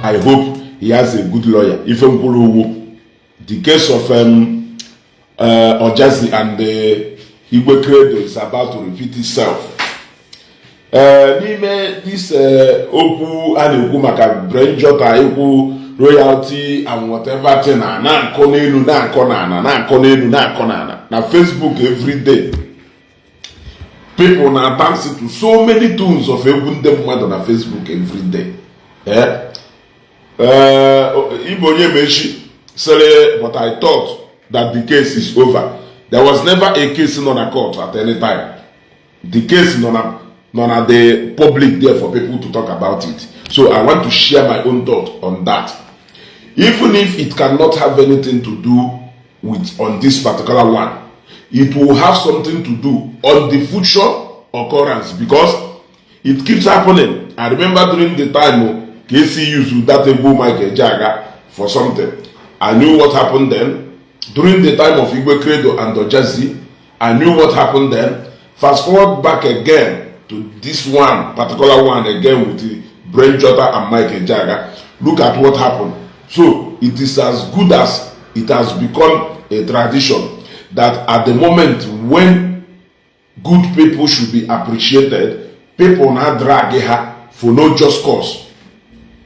I hope he has a good lawyer. Ife nkwuru ugwu, the case of Ojazi and the Igwe Credo is about to repeat itself. N'ime this okwu a na-ekwu maka Brain Jotter ikwu royalty and whatever thing na na-akọ n'elu, na-akọ n'ala, na-akọ n'elu, na-akọ n'ala na Facebook every day, people na dance to so many tunes of egwu ndị mmadụ na Facebook every day. Eh? Ibe onye mechi sịrị, "But I thought that the case is over." There was never a case nọ na court at any time. The case nọ na the public there for people to talk about it. So I want to share my own thought on that, even if it cannot have anything to do with on this particular one. It will have something to do on the future occurrence because it keeps happening. I remember during the time KC used that egwu Mike Ejeagha for something. I knew what happened then. During the time of Igwe Credo and Ojazi, I knew what happened then. Fast forward back again to this one, particular one again with the Brain Jotter and Mike Ejeagha. Look at what happened. So it is as good as it has become a tradition that at the moment when good people should be appreciated, people now drag ha for no just cause.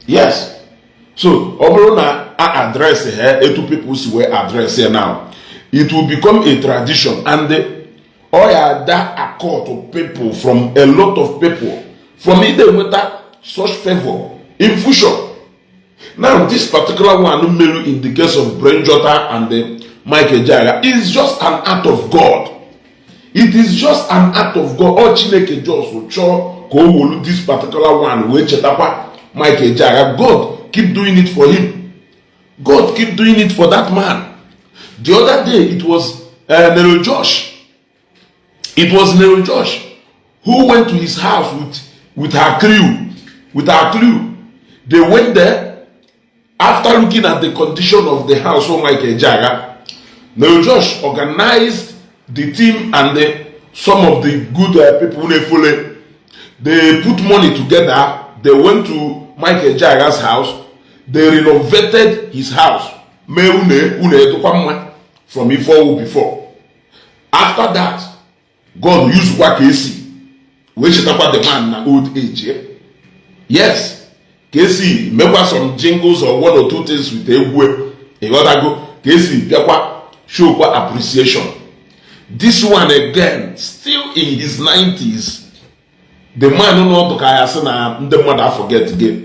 Yes. So ọ bụrụ na a address ha etu people si wee address ya now, it will become a tradition and ọ ya da accord to people from a lot of people from ide nweta such favor in future. Now, this particular one melu in the case of Brain Jotter and the Mike Ejeagha is just an act of God. It is just an act of God. Ọ Chineke just chọọ ka o wolu this particular one wee chetakwa Mike Ejeagha. God keep doing it for him. God keep doing it for that man. The other day it was Nero Josh. It was Nero Josh who went to his house with her crew. With her crew, they went there after looking at the condition of the house of Mike Ejeagha. Nero Josh organized the team and some of the good people na-efole. They put money together. They went to Mike Ejeagha's house. They renovated his house. Mee une une edokwa mma from ife ọwụ before. After that, God use kwa ka esi wee chetakwa the man na old age. Eh? Yes, ka esi mekwa some jingles or one or two things with egwu, ịghọtago, ka esi bịakwa showkwa appreciation. This one again, still in his 90s, the man n'ọdụ ka ya sị na ndị mmadụ forget gị.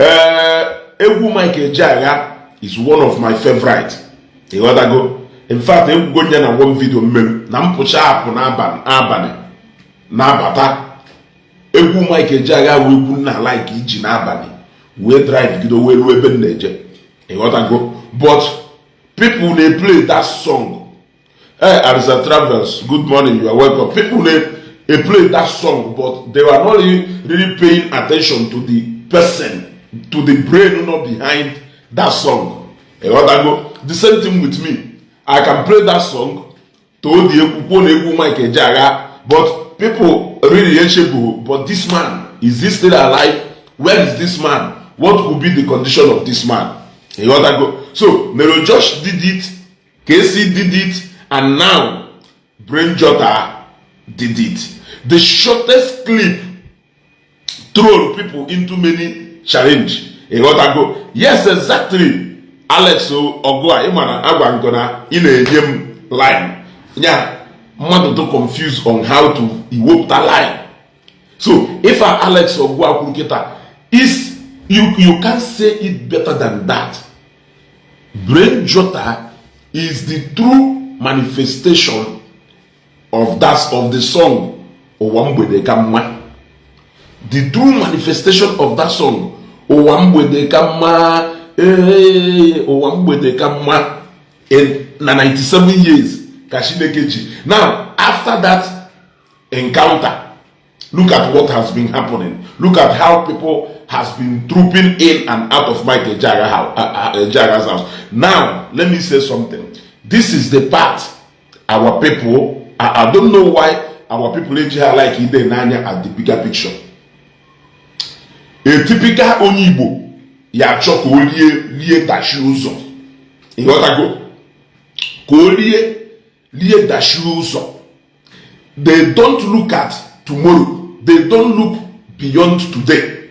Ee, egwu Mike Ejeagha is one of my favorite, ịghọtago. In fact, egwugo nye na one video mmerụ na mpụcha apụ n'abalị abalị na-abata, egwu Mike Ejeagha wee egwu nna like iji n'abalị wee drive gido wee ruo ebe m na-eje, ịghọtago. But people dey play that song. Hey, Arisa Travels, good morning, you are welcome. People dey play that song, but they were not really, really paying attention to the person, to the brain not behind that song, ịghọtago. The same thing with me. I can play that song to the egwu kwuo na egwu Mike Ejeagha, but people really echegbu, but this man, is he still alive? Where is this man? What could be the condition of this man? Ịghọtago. So Nero Josh did it, KC did it, and now Brain Jotter did it. The shortest clip throw people into many challenge, ịghọtago. Yes, exactly. Alex Ọgụ a, ị mara agwa nkọ na ị na-enye m line ya mmadụ to confuse on how to iwepụta line. So if a Alex Ọgụ a kwuru kịta is you can't say it better than that. Brain Jotter is the true manifestation of that of the song "Ụwa Mgbede Ka Mma." The true manifestation of that song, "Ụwa Mgbede Ka Mma." Ee, ụwa mgbede ka mma. In na 97 years ka Chineke ji. Now, after that encounter, look at what has been happening. Look at how people has been trooping in and out of Mike Ejeagha house, Ejeagha's house. Now let me say something. This is the part our people, I don't know why our people eji ha like ide n'anya at the bigger picture. A typical onye Igbo Ya achọ ka o lie lie dachi ụzọ, ịghọtago, ka o lie lie dachi ụzọ. They don't look at tomorrow, they don't look beyond today.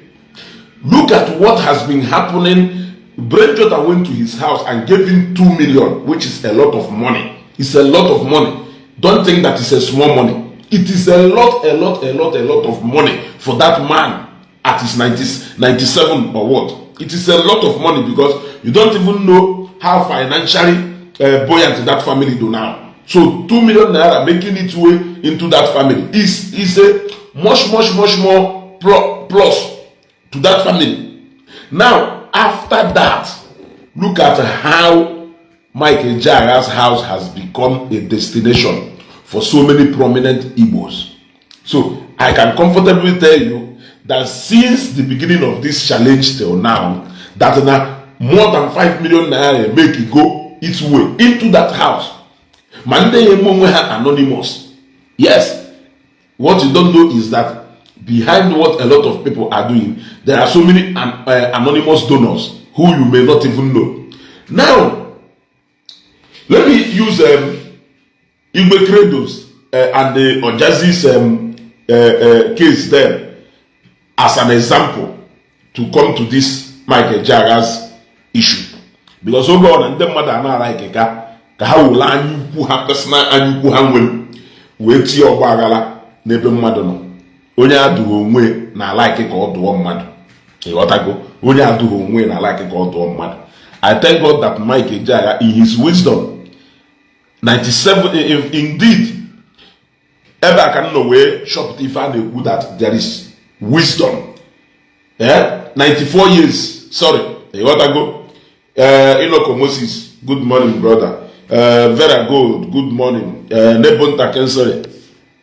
Look at what has been happening. Brain Jota went to his house and gave him 2 million, which is a lot of money. It's a lot of money. Don't think that it's a small money. It is a lot, a lot, a lot, a lot of money for that man at his 90, 97 or what. It is a lot of money because you don't even know how financially buoyant that family do now. So 2 million naira making its way into that family is a much, much, much more plus to that family. Now, after that, look at how Mike Ejeagha's house has become a destination for so many prominent Igbos. So I can comfortably tell you that since the beginning of this challenge till now, that now more than 5 million naira make it go its way into that house. Ma ndị ya eme onwe ha anonymous. Yes, what you don't know is that behind what a lot of people are doing, there are so many anonymous donors who you may not even know. Now, let me use Igwe Credo's and the Ojazi's case there as an example to come to this Mike Ejeagha's issue. Because oge ọ na ndị mmadụ a na-ara ike ka ka ha were anya ukwu ha, personal anya ukwu ha nwere, wee tinye ọgba aghara n'ebe mmadụ nọ. Onye adụghị onwe na ala ike ka ọ dụọ mmadụ, ịghọtago? Onye adụghị onwe na ala ike ka ọ dụọ mmadụ. I thank God that Mike Ejeagha, in his wisdom, 97 indeed, ebe a ka m nọ wee chọpụta ife a na-ekwu that there is wisdom. 94 years, sorry, ịghọtago? Inoko Moses, good morning, brother. Vera Gold, good morning. Nebonta Kensori,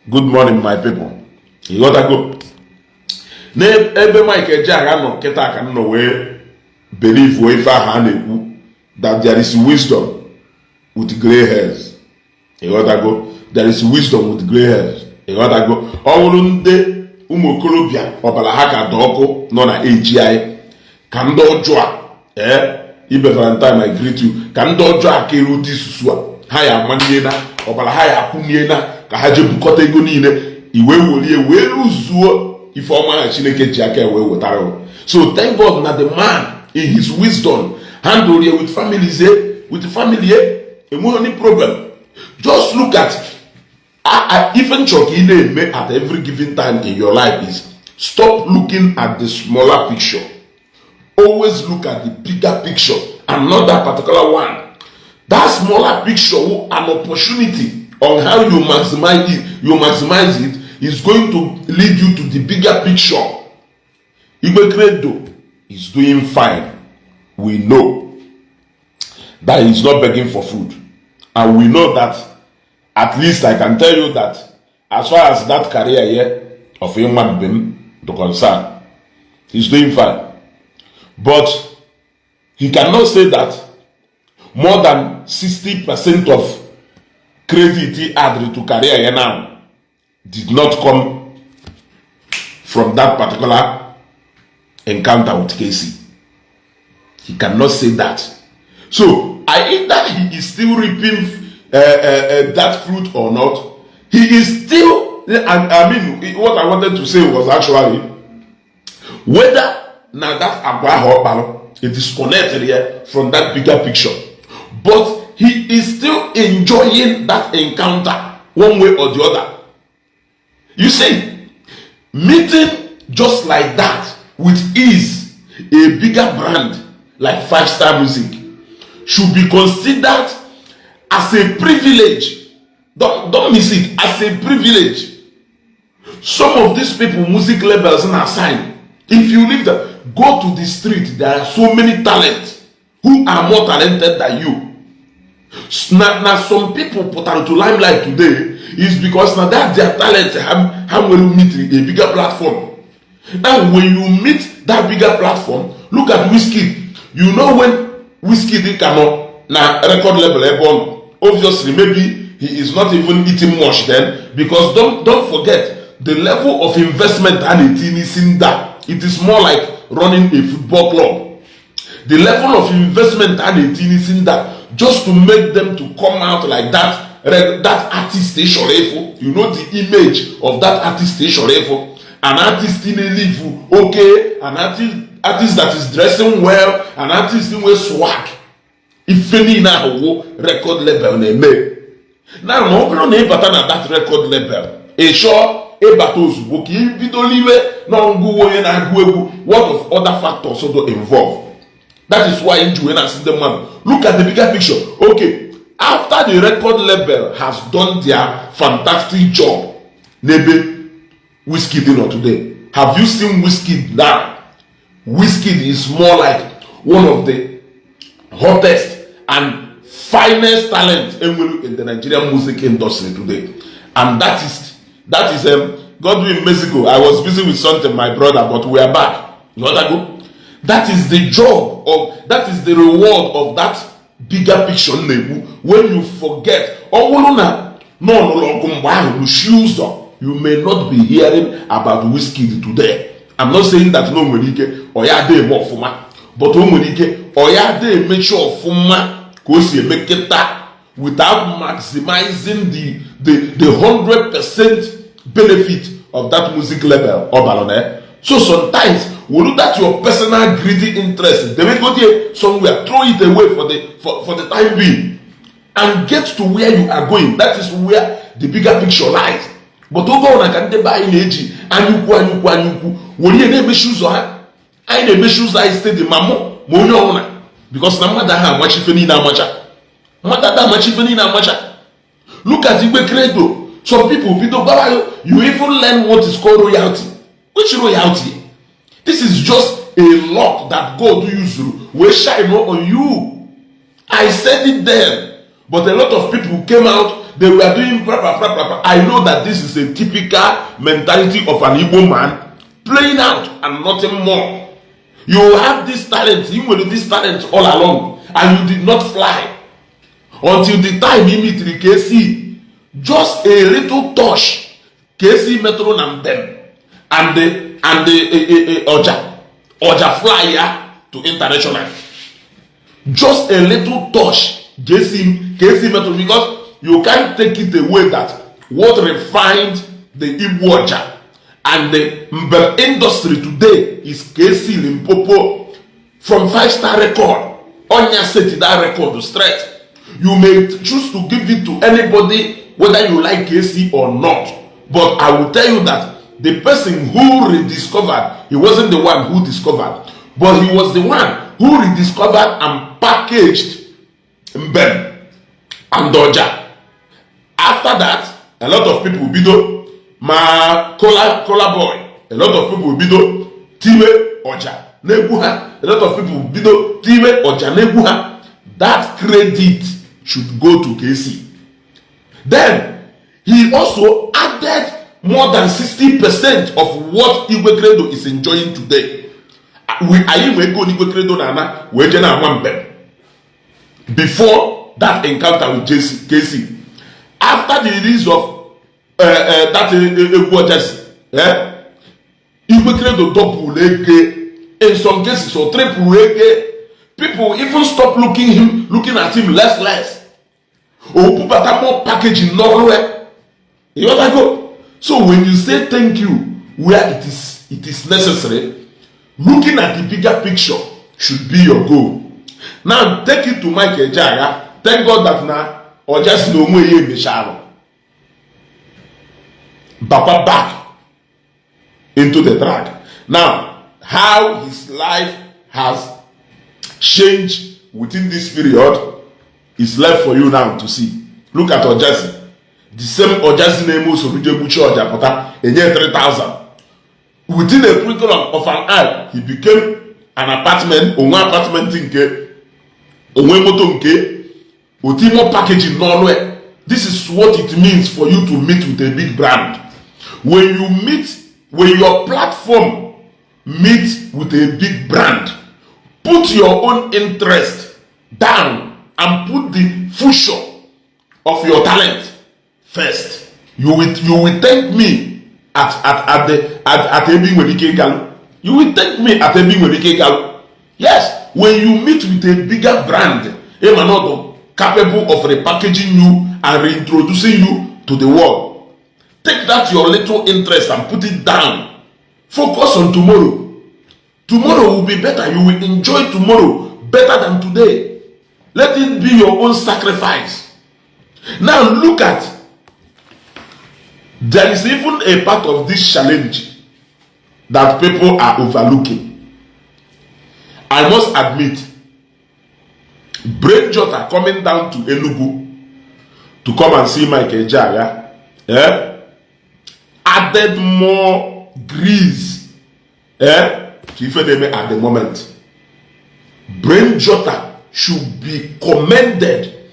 good morning, my people. Ịghọtago? N'ebe Mike Ejeagha nọ kịta ka m nọ wee believe ife ahụ a na-ekwu that there is wisdom with gray hairs. Ịghọtago? There is wisdom with gray hairs. Ịghọtago? Ọ bụrụ ndị ụmụ okorobịa ọbara ha ka dị ọkụ nọ na eji anyị ka ndị ọjọọ a, ee, Ibe Valentine, I greet you, ka ndị ọjọọ a ka eru ụdị isusu a ha ya amanye na ọbara ha ya akwụnye na ka ha jee bukọta ego niile iwe welie wee rụzuo ife ọma ha Chineke ji aka wee wetara. So thank God na the man in his wisdom handle it with families, with family, enweghị any problem. Just look at ife nchọ ka ị na-eme at every given time in your life is stop looking at the smaller picture. Always look at the bigger picture and not that particular one. That smaller picture, an opportunity on how you maximize it, you maximize it, is going to lead you to the bigger picture. Igwe Credo is doing fine. We know that he's not begging for food, and we know that, at least I can tell you that as far as that career here of human being to concern, he's doing fine. But he cannot say that more than 60% of credit he added to career here now did not come from that particular encounter with KC. He cannot say that. So either he is still reaping that fruit or not, he is still, I mean, what I wanted to say was actually whether na that agwa ahụ ọ kpalụ, it is connected here from that bigger picture, but he is still enjoying that encounter one way or the other. You see, meeting just like that with ease a bigger brand like Five Star Music should be considered as a privilege. Don't miss it as a privilege. Some of these people, music labels na sign, if you leave them, go to the street, there are so many talents who are more talented than you. Na some people pụtara to limelight today is because na that their talent ha nwere meet a bigger platform. Now, when you meet that bigger platform, look at Wizkid. You know, when Wizkid ka nọ na record label ebe ọ nọ, obviously maybe he is not even eating much then, because don't forget the level of investment a na-etinye n'isi ndị a. It is more like running a football club. The level of investment a na-etinye n'isi ndị a just to make them to come out like that, that artist ị chọrọ ịfụ, you know, the image of that artist ị chọrọ ịfụ, an artist na-elive okay, an artist that is dressing well, an artist nwe swag. Ife niile ahụ wụ record label na-eme na ma ọ bụrụ na ịbata na that record label, ị chọọ ịbata ozugbo ka ị bido liwe na ọngụwa onye na-agụ egwu. What of other factors do involve? That is why nji wee na-asị ndị mmadụ, look at the bigger picture. Okay, after the record label has done their fantastic job n'ebe Wizkid nọ today, have you seen Wizkid now? Wizkid is more like one of the hottest and finest talent enwere in the Nigerian music industry today. And that is Godwin Mexico. I was busy with something, my brother, but we are back. You got go? That is the job of that is the reward of that bigger picture na-ekwu. When you forget, ọ bụrụ na nọ n'ụlọ ọgụ mgbe ahụ lụchie ụzọ, you may not be hearing about Wizkid today. I'm not saying that na o nwere ike ọ ya ada eme ọfụma, but o nwere ike ọ ya ada emechi ọfụma ka o si eme kịta without maximizing the 100% benefit of that music label ọ bara na ya. So sometimes, were that your personal greedy interest debe somewhere, throw it away for the time being and get to where you are going. That is where the bigger picture lies. But oge ọbụla ka ndị be anyị na-eji anyaukwu, anyaukwu, anyaukwu were ihe na-emechi ụzọ ha, anyị na-emechi ụzọ anyị steady, ma mụ ma onye ọbụla, because na mmadụ ahụ amacha ife niile amacha, mmadụ ada amacha ife niile amacha. Look at Igwe Credo. Some people bido gbawa you, you even learn what is called royalty. Which royalty? This is just a luck that God used wey shine on you. I said it then, but a lot of people came out, they were doing blah, blah, blah, blah, blah. I know that this is a typical mentality of an Igbo man playing out and nothing more. You have this talent, you nwere this talent all along, and you did not fly until the time ị meetiri KC. Just a little touch KC metụrụ na mbem and the ọja fly ya to international. Just a little touch KC metụrụ, because you can't take it away that what refined the Igbo ọja and the mbem industry today is KC Limpopo from Five Star Record. Onya set that record straight. You may choose to give it to anybody, whether you like KC or not, but I will tell you that the person who rediscovered, he wasn't the one who discovered, but he was the one who rediscovered and packaged mbem and ọja. After that, a lot of people bido, ma Kola Kola Boy, a lot of people bido tiwe ọja n'egwu ha, a lot of people bido tiwe ọja n'egwu ha. That credit should go to KC. Then he also added more than 60% of what Igwe Credo is enjoying today. We anyị nwee ego n'Igwe Credo na ana wee jee na ama mbem before that encounter with JC, KC. After the release of that egwu ọjasi, Igwe Credo double ege, in some cases or triple ege. People even stop looking at him less less. O bubata more packaging n'ọrụ ya. Ịghọtago? So when you say thank you where it is necessary, looking at the bigger picture should be your goal. Now take it to Mike Ejeagha. Thank God that na ọja si na onwe ya emechalụ bakwa back into the track. Now, how his life has changed within this period is left for you now to see. Look at Ojasi. The same Ojasi na-eme usoro je gbuchi ọja pụta enye 3000. Within a twinkle of an eye, he became an apartment onwe, apartment nke onwe, moto nke otimo, packaging n'ọnụ ya. This is what it means for you to meet with a big brand. When your platform meet with a big brand, put your own interest down and put the future of your talent first. You will thank me at the at at ebe ị nwere ike ịgalụ. You will thank me at ebe ị nwere ike ịgalụ. Yes, When you meet with a bigger brand, ịma capable of repackaging you and reintroducing you to the world, take that your little interest and put it down. Focus on tomorrow. Tomorrow will be better. You will enjoy tomorrow better than today. Let it be your own sacrifice. Now look at, there is even a part of this challenge that people are overlooking. I must admit, Brain Jota coming down to Enugu to come and see Mike Ejeagha, eh, added more grease, eh, to ife na-eme at the moment. Brain Jota should be commended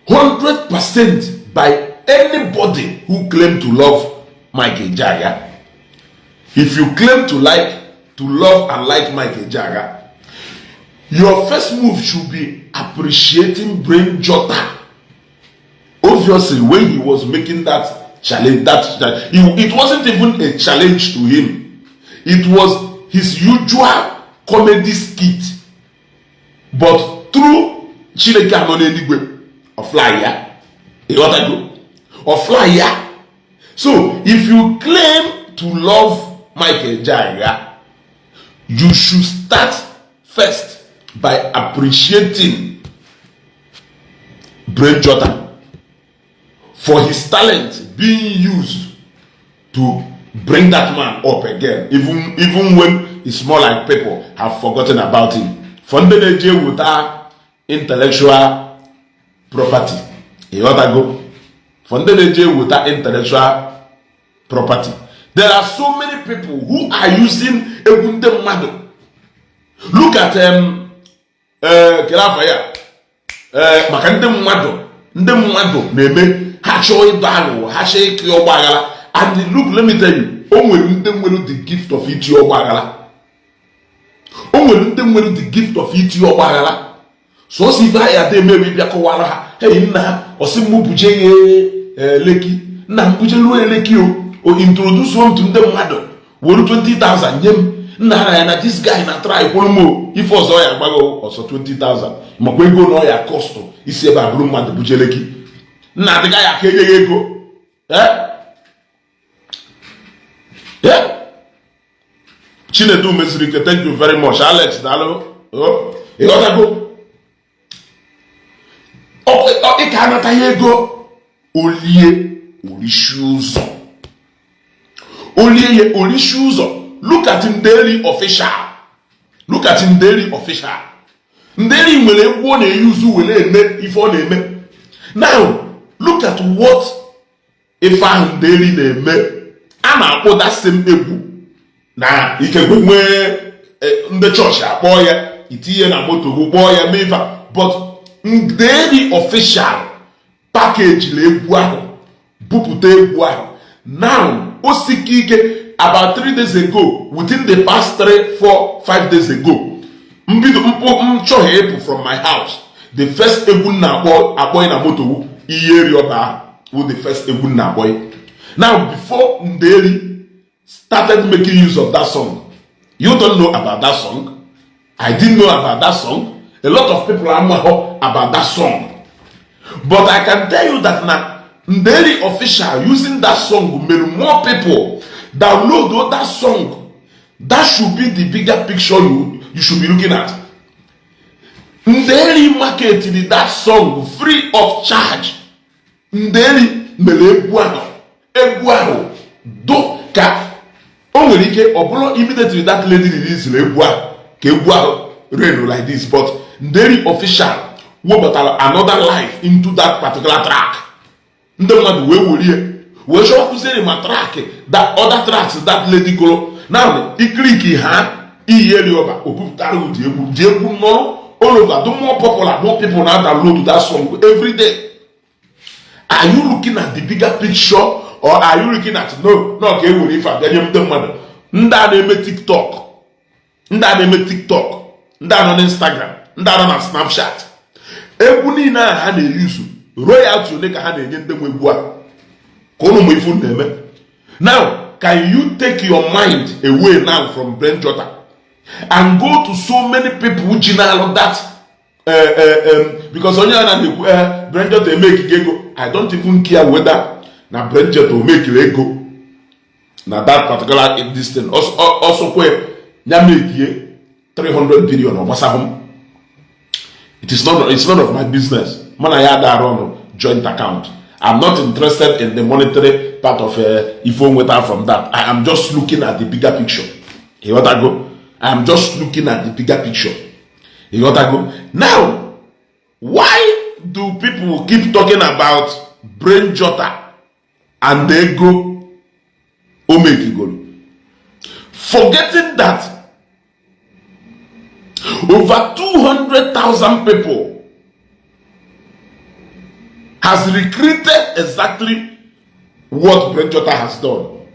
100% by anybody who claim to love Mike Ejeagha. If you claim to like, to love and like Mike Ejeagha, your first move should be appreciating Brain Jota. Obviously, when he was making that challenge, it wasn't even a challenge to him. It was his usual comedy skit. But through Chineke anọ n'eluigwe, ọ fly ya. Ịghọtago? Ọ fly ya. So, if you claim to love Mike Ejeagha, you should start first by appreciating Brain Jota for his talent being used to bring that man up again, even when it's more like people have forgotten about him. For ndị na-eji ewuta intellectual property, ịghọtago? For ndị na-eji ewuta intellectual property, there are so many people who are using egwu ndị mmadụ. Look at kele afa ya, maka ndị mmadụ na-eme ha chọọ ịdọ aghụghọ, ha chọọ ịkị ọgba aghara. And look, let me tell you, o nwere ndị nwere the gift of iti ọgba aghara. O nwere ndị nwere the gift of iti ọgba aghara. Sọsọ ife ha ya ada emebi bịa kọwara ha, "Hey, nna ha ọsị m buje ya Lekki, nna m buje ruo Lekki." O introduce m to ndị mmadụ, were 20,000 nye m. Nna ha ya na this guy na try kwụrụ m o. Ife ọzọ ya agbaghị ọsọ 20,000, makwa ego na ọ ya cost isi ebe a bụrụ mmadụ buje Lekki. Nna adịga ya ka enye ya ego. Eh? Yeah? Chinedu mesiri ike, thank you very much. Alex, daalụ. Oh, ịghọtago? Ị ka anataghị ego olie orisi ụzọ, olie ya orisi ụzọ. Look at Nderi Official. Look at Nderi Official. Nderi nwere egwu ọ na-eyuzu were eme ife ọ na-eme. Now look at what ife ahụ Nderi na-eme a na-akpọ that same egwu na ikekwe nwee ndị chọọchị akpọọ ya, itinye na moto gị, kpọọ ya, mee ife a. But Nderi Official package na egwu ahụ, bupụta egwu ahụ. Now o sike ike. About 3 days ago, within the past 3, 4, 5 days ago, mbido mpụ m chọghị ịpụ from my house, the first egwu m na-akpọ akpọ na moto wu ihe eri ọba ahụ wụ the first egwu m na-akpọ. Now, before Nderi started making use of that song, you don't know about that song, I didn't know about that song, a lot of people amaghọ about that song. But I can tell you that na Nderi Official using that song made more people download that song. That should be the bigger picture you should be looking at. Nderi marketed that song free of charge. Nderi mere egwu ahụ, egwu ahụ do ka o nwere ike ọ bụrụ immediately that lady release egwu ahụ ka egwu ahụ rain like this, but Nderi Official webatara another life into that particular track. Ndị mmadụ wee werie wee chọọ kụziere ma track that other tracks that lady gụrụ. Now ikiriki ha iyi eri ọba o bupụtara ụdị egwu dị egwu nọrọ all over, the more popular, more people now download that song every day. Are you looking at the bigger picture or are you looking at no ka e were ife abịa nye ndị mmadụ, ndị a na-eme TikTok, ndị a na-eme TikTok, ndị a nọ na Instagram, ndị a nọ na Snapchat, egwu niile a ha na-eyuzu, royalty ole ka ha na-enye ndị nwe egwu a ka ụnụ ma ifu na-eme? Now, can you take your mind away now from Brain Jota? And go to so many people ji na-alụ that, because onye a na-ekwu, BrainJota emeke ego. I don't even care whether na BrainJota o mekiri ego na that particular this thing. Ọsọkwe ya mekie 300 billion, ọ gbasahụ m. It's none of my business. Mụ na ya ada arụ ọnụ joint account. I'm not interested in the monetary part of ife o nweta from that. I am just looking at the bigger picture, ịghọtago? I am just looking at the bigger picture, ịghọtago? Now, why do people keep talking about Brain Jota and ego o mekigoro, forgetting that over 200,000 people has recreated exactly what Brain Jota has done?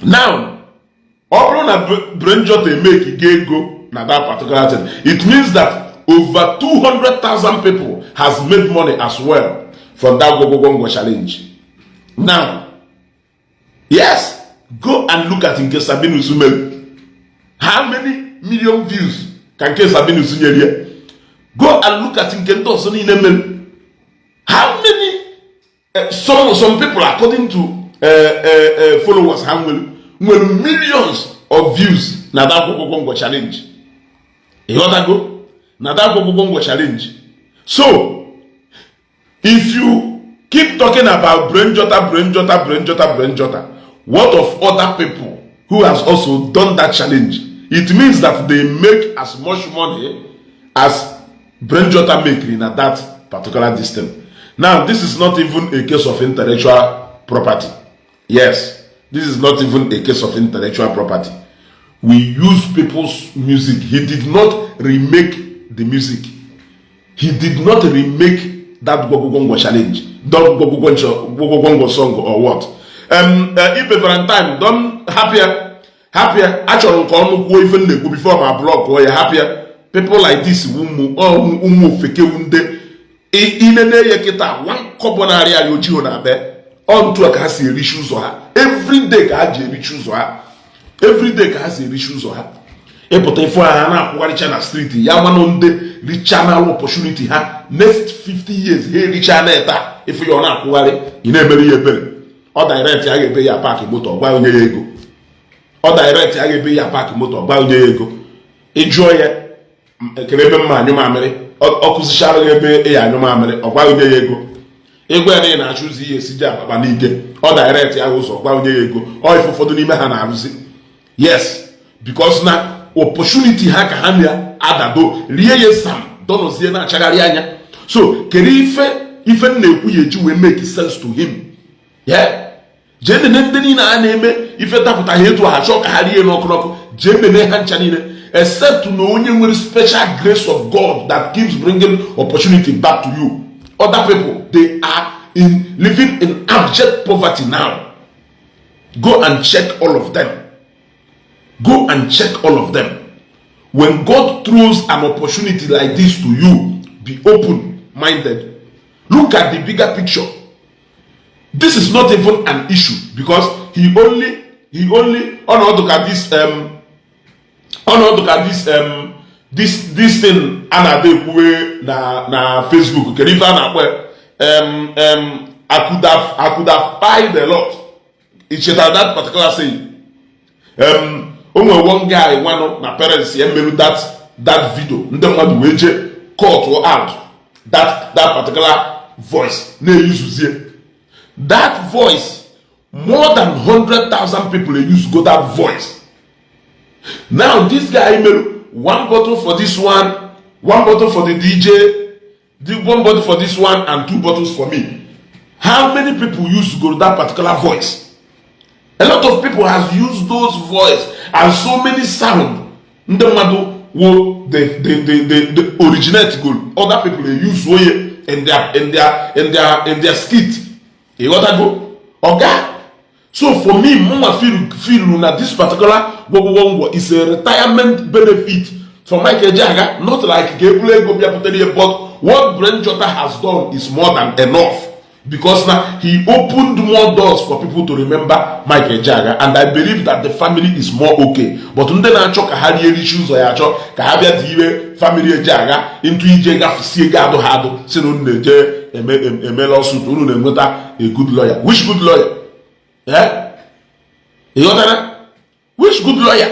Now, ọ bụrụ na Brain Jota emekigo ego na that particular thing, it means that over 200,000 people has made money as well from that Gwogwogwongwo challenge. Now, yes, go and look at nke Sabinus mere. How many million views ka nke Sabinus nyere ya? Go and look at nke ndị ọzọ niile mere. How many, some people, according to followers ha nwere millions of views na that Gwogwogwongwo challenge, ịghọtago? Na that Gwogwogwongwo challenge. So if you keep talking about Brain Jota, Brain Jota, Brain Jota, Brain Jota, what of other people who has also done that challenge? It means that they make as much money as Brain Jota make in that particular distance. Now, this is not even a case of intellectual property. Yes, this is not even a case of intellectual property. We use people's music. He did not remake the music. He did not remake that Gwogwogwongwo challenge, that Gwogwogwongwo song or what. Ibe Valentine don hapịa, hapịa. Achọrọ m ka ọnụ kwuo ife m na-ekwu before ma block ya. Hapịa. People like this, ụmụ ụmụ ofekewu, ndị inene ya kịta nwa kọbọ na-arịa arịa ojiho na be ọ ntu a ka ha si erichi ụzọ ha everyday, ka ha ji erichi ụzọ ha everyday, ka ha si erichi ụzọ ha. Ịpụta ifu ha na-akwụgharịcha na street ya, manụ ndị richanal opportunity ha. Next 50 years ha ericha na eta ifu ya, ọ na-akwụgharị. Ị na-emere ya ebere, ọ direct ya ga-ebe ya park moto, ọ gwa onye ya ego. Ọ direct ya ga-ebe ya park moto, ọ gwa onye ya ego. Ị jụọ ya ekele ebe mma anyụ mamịrị, ọ kụzichara gị ebe ị anyụ mamịrị, ọ gwa onye ya ego. Ịgwa ya na ị na-achọ ụzọ ihe esi ji akpakpa n'ike, ọ direct ya ụzọ, gwa onye ya ego. Ọ ife ụfọdụ n'ime ha na-arụzi, yes, because na opportunity ha ka ha na-adado rie ya sam donozie na-achagharị anya. So kedu ife ife m na-ekwu ya eji wee make sense to him? Yeah, jee nene ndị niile a na-eme ife dapụtaghị etu ha chọọ ka ha rie n'ọkụ n'ọkụ. Jee nene ha ncha niile, except na onye nwere special grace of God that keeps bringing opportunity back to you. Other people, they are in living in abject poverty now. Go and check all of them. Go and check all of them. When God throws an opportunity like this to you, be open minded. Look at the bigger picture. This is not even an issue because he only ọnọdụ ka this ọnọdụ ka this this thing a na-ada ekwuwe na Facebook. Kedu ife a na-akpọ ya? I could have piled a lot. I chetara that particular saying? O nwere one guy nwanụ na parents ya meru that video, ndị mmadụ wee jee cut out that particular voice, na-eyuzuzie that voice. More than 100,000 people use go that voice. Now this guy meru one bottle for this one, one bottle for the DJ, the one bottle for this one and two bottles for me. How many people use go that particular voice? A lot of people has used those voice and so many sound ndị mmadụ wo the originate go, other people dey use oye in their skit, ịghọtago, oga? So for me, mụnwa feel na this particular gwogwogwongwo is a retirement benefit for Mike Ejeagha, not like ka ebulu ego bịa pụtara ihe. But what Brain Jota has done is more than enough. Because now he opened more doors for people to remember Mike Ejeagha, and I believe that the family is more okay. But ndị na-achọ ka ha rie erichi ụzọ ya achọ ka ha bịa dị iwe family Ejeagha into ije gafusie ego adụ ha adụ si na unu na-eje eme lawsuit, unu na-enweta a good lawyer. Which good lawyer? Eh? Ịghọtara? Which good lawyer?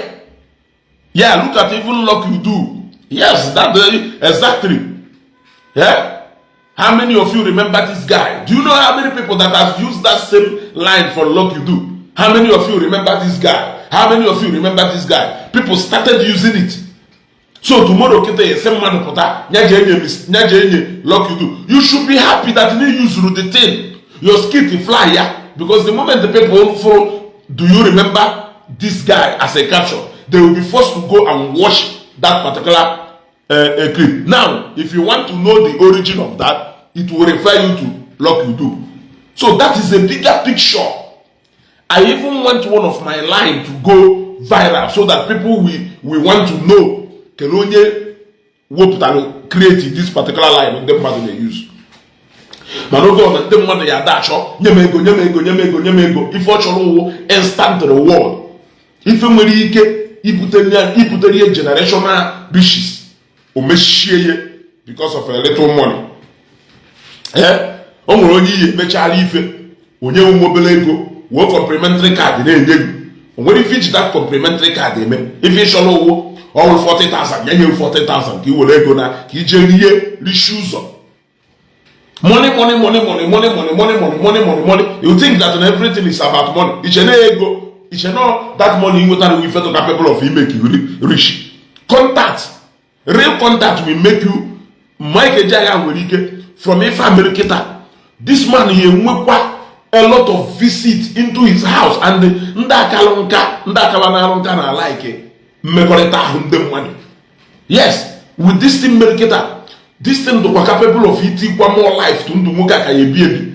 Yeah, look at even luck you do. Yes, that exactly. Yeah. How many of you remember this guy? Do you know how many people that have used that same line for luck you do? How many of you remember this guy? How many of you remember this guy? People started using it. So tomorrow, kịta ese mmadụ pụta nya je enye luck you do. You should be happy that you use the thing. Your skit fly, ya. Because the moment the people follow, "Do you remember this guy?" as a caption, they will be forced to go and watch that particular clip. Now, if you want to know the origin of that, it will refer you to Luck You Do. So that is a bigger picture. I even want one of my line to go viral so that people will want to know kedu onye wepụtara create this particular line ndị mmadụ na-use. Mana oge ọ na ndị mmadụ ya ada achọ nye m ego, nye m ego, nye m ego, nye m ego, ife ọ chọrọ ụwụ instant reward, ife nwere ike ibutere ihe generational riches, o mechie ya because of a little money. Ee, o nwere onye iyi emechala ife onye nwe obere ego wee complimentary card na-enye gị. O nwere ife iji that complimentary card eme. Ife ịchọrọ ụwụ ọwụrụ 40,000, ya nye 40,000 ka ị were ego na ka ije rie rishi ụzọ. Money, money, money, money, money, money, money, money, money, money, money. You think that everything is about money. Iche na ego, iche na that money nwetara ife to capable of make you rich. Contact, real contact will make you. Mike Ejeagha nwere ike from ife Amerikita, this man ya enwekwa a lot of visit into his house, and ndị akalụ nka, ndị akaba na-arụ nka na like mmekọrịta ahụ ndị mmadụ. Yes, with this thing mere kịta, this thing dịkwa capable of itikwa more life to ndụ nwoke a ka ya ebi ebi.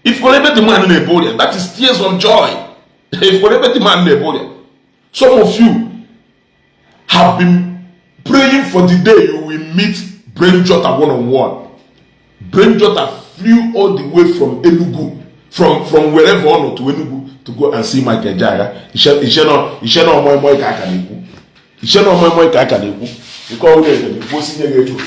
Ifkwara ebe the man na-ebu ọrịa, that is tears of joy. Ifkwara ebe the man na-ebu ọrịa, some of you have been praying for the day you will meet Brain Jotter one on one. Brain Jotter flew all the way from Enugu, from wherever ọ nọ to Enugu to go and see Mike Ejeagha. Iche na ọmọịmọị ka aka na-ekwu, iche na ọmọịmọị ka aka na-ekwu nke ọhụrụ ede na-ekwu osinye gị ego.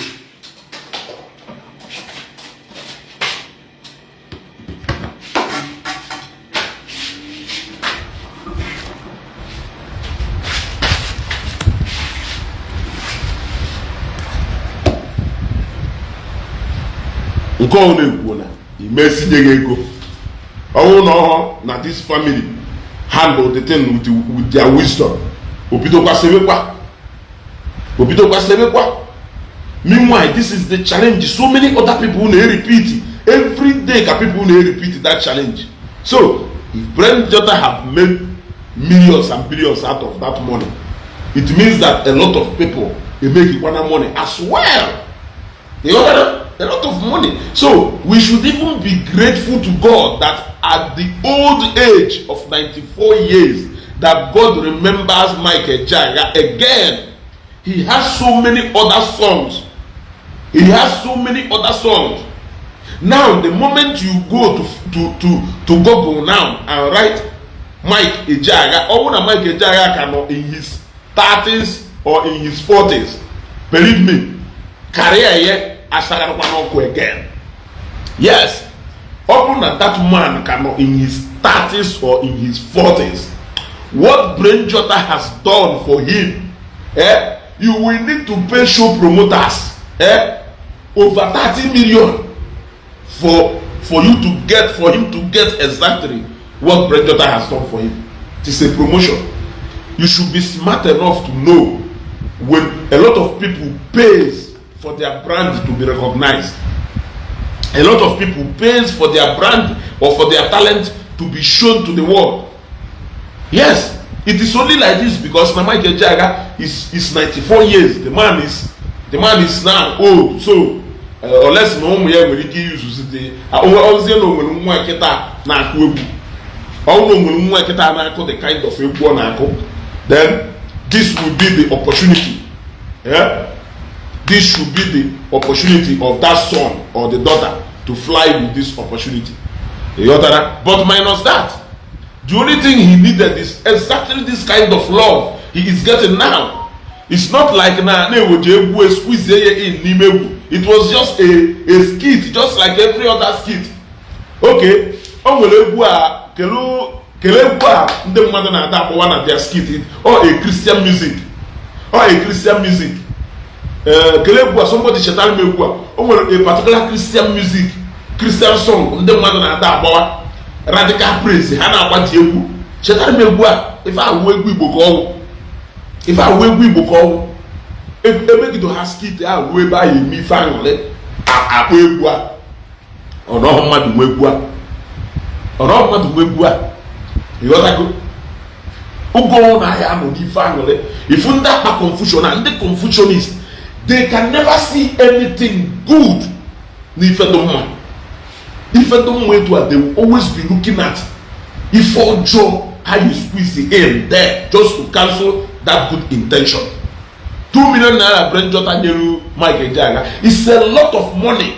Nke ọhụrụ na-ekwu na imesinye gị ego ọnwụ na ọhụ na this family handle the thing with their wisdom. Obidokwa sebekwa, obidokwa sebekwa. Meanwhile, this is the challenge so many other people na-repeat every day, ka people na-repeat that challenge. So if Brain Jotter have made millions and billions out of that money, it means that a lot of people dey make ikwana money as well. You know, a lot of money. So we should even be grateful to God that at the old age of 94 years that God remembers Mike Ejeagha again. He has so many other songs. He has so many other songs. Now, the moment you go to Google now and write Mike Ejeagha, ọ bụrụ na Mike Ejeagha ka nọ in his 30s or in his 40s, believe me, career ya asagharakwa n'ọkụ again. Yes, ọ bụrụ na that man ka nọ in his 30s or in his 40s, what Brain Jotter has done for him, you will need to pay show promoters over 30 million for you to get, for him to get exactly what Brain Jotter has done for him. It is a promotion. You should be smart enough to know when a lot of people pays for their brand to be recognized. A lot of people pays for their brand or for their talent to be shown to the world. Yes, it is only like this because na Mike Ejeagha is 94 years. The man is now old. So unless na ụmụ ya nwere ike iyuzuzi dị ozie na onwere nwa nkịta na-akụ egwu, ọ bụrụ na onwere nwa nkịta na-akụ the kind of egwu ọ na-akụ, then this will be the opportunity. Yeah? This should be the opportunity of that son or the daughter to to fly with this opportunity. Ịghọtara? But minus that, the only thing he needed is exactly this kind of love he is getting now. It's not like na na-eweje egwu squeeze ya in n'ime egwu. It was just a skit, just like every other skit. Okay, o nwere egwu a, kelu kele egwu a ndị mmadụ na-ada akpọwa na their skit, or a Christian music, or a Christian music. Ee, kele egwu a, somebody chetara m egwu a. O nwere a particular Christian music, Christian song ndị mmadụ na-ada agbawa, radical praise ha na-agbati egwu. Chetara m egwu a. Ife awụ egwu Igbo ka ọwụ, ife awụ egwu Igbo ka ọwụ. Emegido ha skit a ruo ebe ahụ, eme ife aṅụrị, akpọ egwu a. Ọnọhụ mmadụ nwe egwu a, ọnọhụ mmadụ nwe egwu a. Ịghọtago? Oge na ahịa nọ n'ife aṅụrị, ifu ndị akpa confusion na ndị confusionist, they can never see anything good n'ife dị mma, ife dị mma etu a. They will always be looking at ife ọjọọ, how you squeeze in there just to cancel that good intention. ₦2 million Brain Jotter nyeru Mike Ejeagha is a lot of money.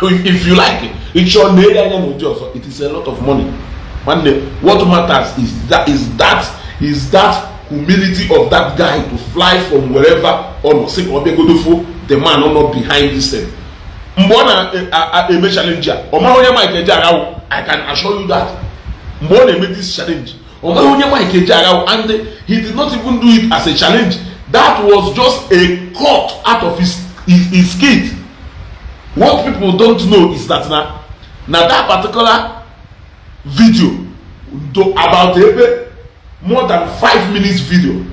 If you like, ịchọ na-eri anya n'ụdị ọzọ, it is a lot of money. Nwanne, what matters is that humility of that guy to fly from wherever ọ nọ, sị ka ọ bịagodofo the man nọ behind this thing. Mgbe ọ na-eme challenge a, ọ maghị onye Mike Ejeagha wụ. I can assure you that mgbe ọ na-eme this challenge, ọ maghị onye Mike Ejeagha wụ, and he did not even do it as a challenge. That was just a cut out of his skit. What people don't know is that na that particular video do about ebe more than 5 minutes video,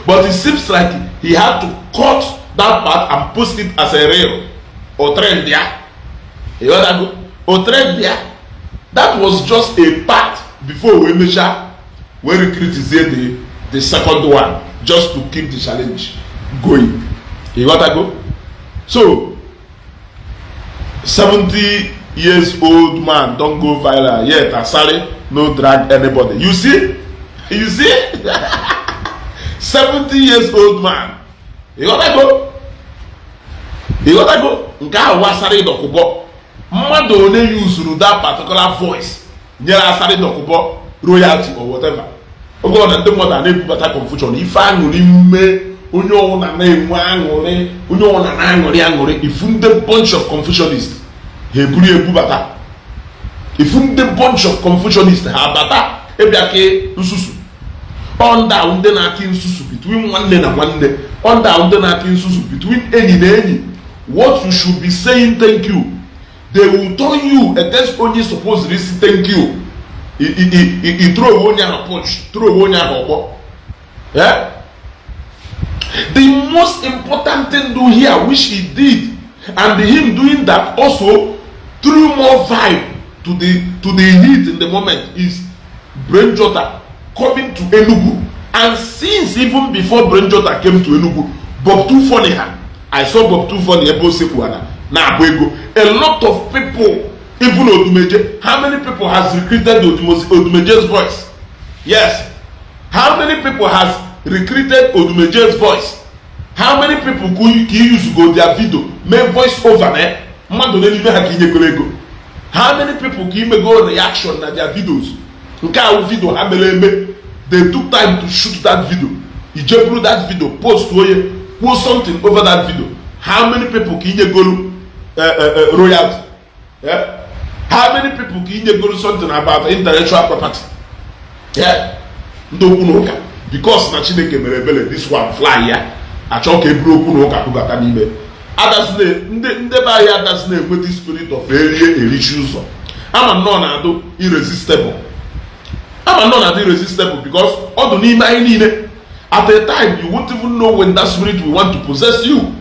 but it seems like he had to cut that part and post it as a reel or trend ya. Ịghọtago? O trend ya. That was just a part before we mecha wee recruitizie the second one, just to keep the challenge going. Ịghọtago? So 70 years old man don go viral, yet Asari no drag anybody. You see? You see, 70 years old man. Ịghọtago? Ịghọtago? Nke ahụ Asari Dokubo. Mmadụ one yuzuru that particular voice nyere Asari Dokubo royalty or whatever? Oge ọ na ndị mmadụ a na-ebubata confusion, ife aṅụrị mme onye ọwụna na-enwe aṅụrị, onye ọwụna na-aṅụrị aṅụrị, ifu ndị bunch of confusionists ha eburu ebubata, ifu ndị bunch of confusionists ha abata ịbịa ke nsusu. Ọnda ndị na-akị nsusu between nwanne na nwanne, ọnda ndị na-akị nsusu between enyi na enyi. What you should be saying thank you, they will turn you against onye supposed say thank you. I throw onye ahụ punch, throw onye ahụ ọkpọ. Yeah? The most important thing do here, which he did, and him doing that also threw more vibe to the heat in the moment, is Brain Jotter coming to Enugu. And since even before Brain Jotter came to Enugu, Bob Too Funny ha, I saw Bob Too Funny ebe o sekwu na-agba ego. A lot of people, even Odumeje, how many people has recruited Odumeje's voice? Yes, how many people has recruited Odumeje's voice? How many people ka use go their video mee voice over na mmadụ n'ime ha ka inyegoro ego? How many people ka imego reaction na their videos? Nke a wụ video ha mere eme. They took time to shoot that video. Ije buru that video, post onye kwuo something over that video. How many people ka inyegoro royalty? Yeah? How many people ka inyegoro something about intellectual property? Yeah? Ndị okwu na ụka, because na Chineke mere ebere, this one fly ya, achọ ka eburu okwu na ụka bubata n'ime. Ndị be anyị adasị na-enweta spirit of erie erichi ụzọ. Ama nnọọ na-adụ irresistible, ama nnọọ na-adụ irresistible, because ọ dụ n'ime anyị niile. At a time, you won't even know when that spirit will want to possess you.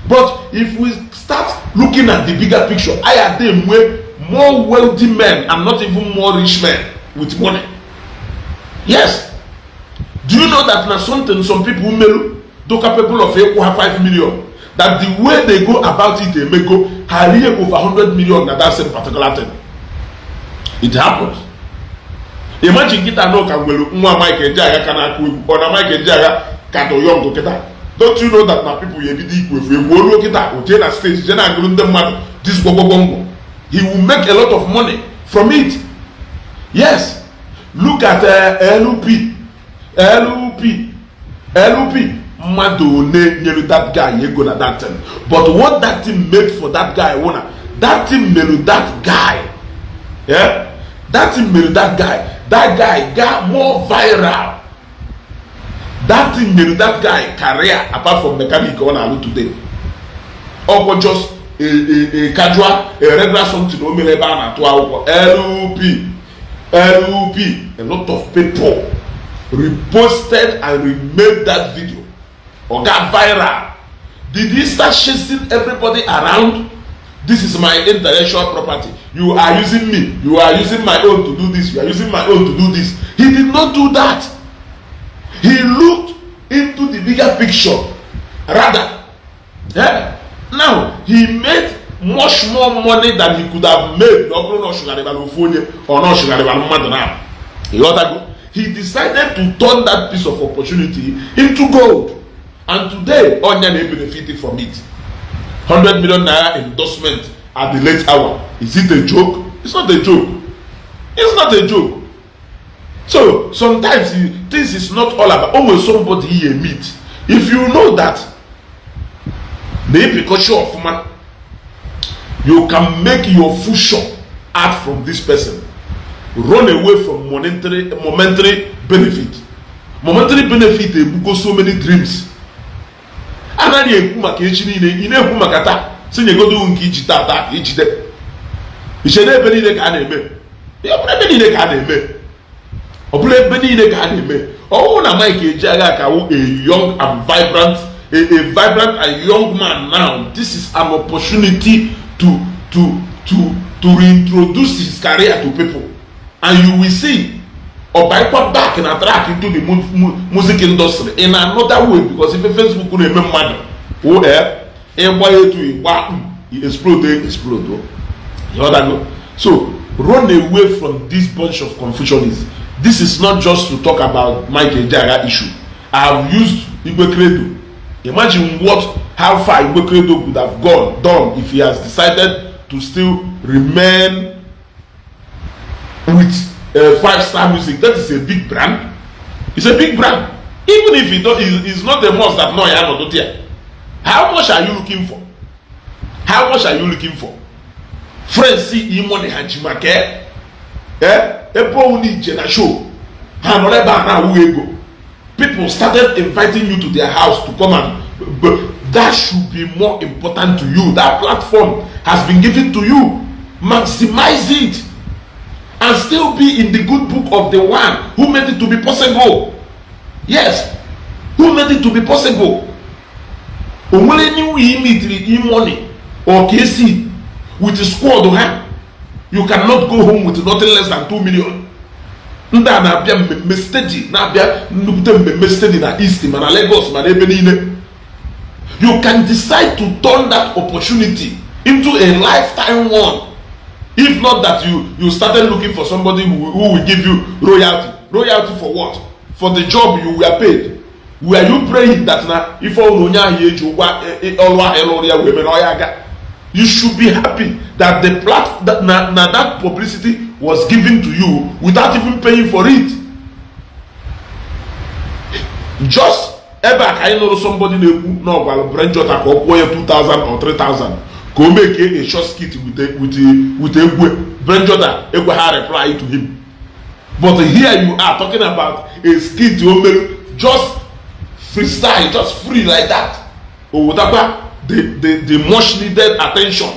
But if we start looking at the bigger picture, I adị enwe more wealthy men and not even more rich men with money. Yes. Do you know that na something some people melu do capable of ịkwụ ha 5 million, that the way they go about it emego ha rie over 100 million na that same particular thing? It happens. Imagine kịta na ụka nwere nwa Mike Ejeagha ka na-akụ egwu. Ọ na Mike Ejeagha ka dị young kịta. Don't you know that na people ya ebido ikwu efu egwu oluo kịta, o jee na stage, jee na-agụrụ ndị mmadụ this gwogwogwo ngwụ. He will make a lot of money from it. Yes, look at LP, LP, LP. Mmadụ one nyere that guy ego na that thing, but what that thing made for that guy wụ na that thing mere that guy, yeah, that thing mere that guy, that guy got more viral. That thing mere that guy career apart from mechanic ọ na-alụ today. Ọkwọ just a casual, a regular something o mere ebe a na-atụ akwụkwọ LP, LP. A lot of people reposted and remade that video or got viral. Did he start chasing everybody around? "This is my intellectual property. You are using me. You are using my own to do this. You are using my own to do this." He did not do that. He looked into the bigger picture rather, yeah? Now he made much more money than he could have made ọ bụrụ na ọ chụgharịbara ofu onye ọ na ọ chụgharịbara mmadụ na ịghọtago. He decided to turn that piece of opportunity into gold, and today onya na-benefit from it. 100 million naira endorsement at the late hour, is it a joke? It's not a joke. It's not a joke. So sometimes this is not all about only somebody you meet. If you know that na ịpịkọcha ọfụma, you can make your future out from this person, run away from momentary benefit. Momentary benefit egbugo so many dreams. Anaghị ekwu maka echi niile, ị na-ekwu maka taa. Si nyegodo nke iji taa taa ka ijide iche na ebe niile ka a na-eme. Ọ bụrụ ebe niile ka a na-eme, ọ bụrụ ebe niile ka a na-eme. Ọwụ na Mike Ejeagha ka wụ a young and vibrant, a vibrant and young man. Now this is an opportunity to reintroduce his career to people, and you will see ọbaikwa back na track into the music industry in another way, because ife Facebook na-eme mmadụ wụ ịgba etu ịgba explode, explode. Ịghọtago? So run away from this bunch of confusionists. This is not just to talk about Mike Ejeagha issue. I have used Igwe Credo. Imagine what how far Igwe Credo could have gone done if he has decided to still remain with Five Star Music. That is a big brand. It's a big brand. Even if it don't, it's not a must that no ya no there. How much are you looking for? How much are you looking for? Friends, see E-Money ha ji maka ebe ọwụ na ije na show ha nọrọ ebe a na-awụ ego. People started inviting you to their house to come, and but that should be more important to you. That platform has been given to you. Maximize it and still be in the good book of the one who made it to be possible. Yes, who made it to be possible. O nwere new imitiri E-Money or KC with squad ha, you cannot go home with nothing less than 2 million. Ndị a na-abịa mmemme steady, na-abịa nnukwute mmemme steady na East, ma na Lagos, ma na ebe niile. You can decide to turn that opportunity into a lifetime one. If not that you started looking for somebody who will give you royalty. Royalty for what? For the job you were paid? Were you praying that na ife ọrụ onye ahụ eji ụgwọ ọrụ ahụ ịlụrụ ya wee mere ọya aga? You should be happy that the plat that na that publicity was given to you without even paying for it. Just ebe a ka anyị nụrụ somebody na-ekwu na ọ gwara Brain Jotter ka ọ kwụọ ya 2000 or 3000 ka o make a short skit with egwe. Brain Jotter ekwe ha reply to him, but here you are talking about a skit o mere just freestyle, just free like that. O wetakwa the much needed attention.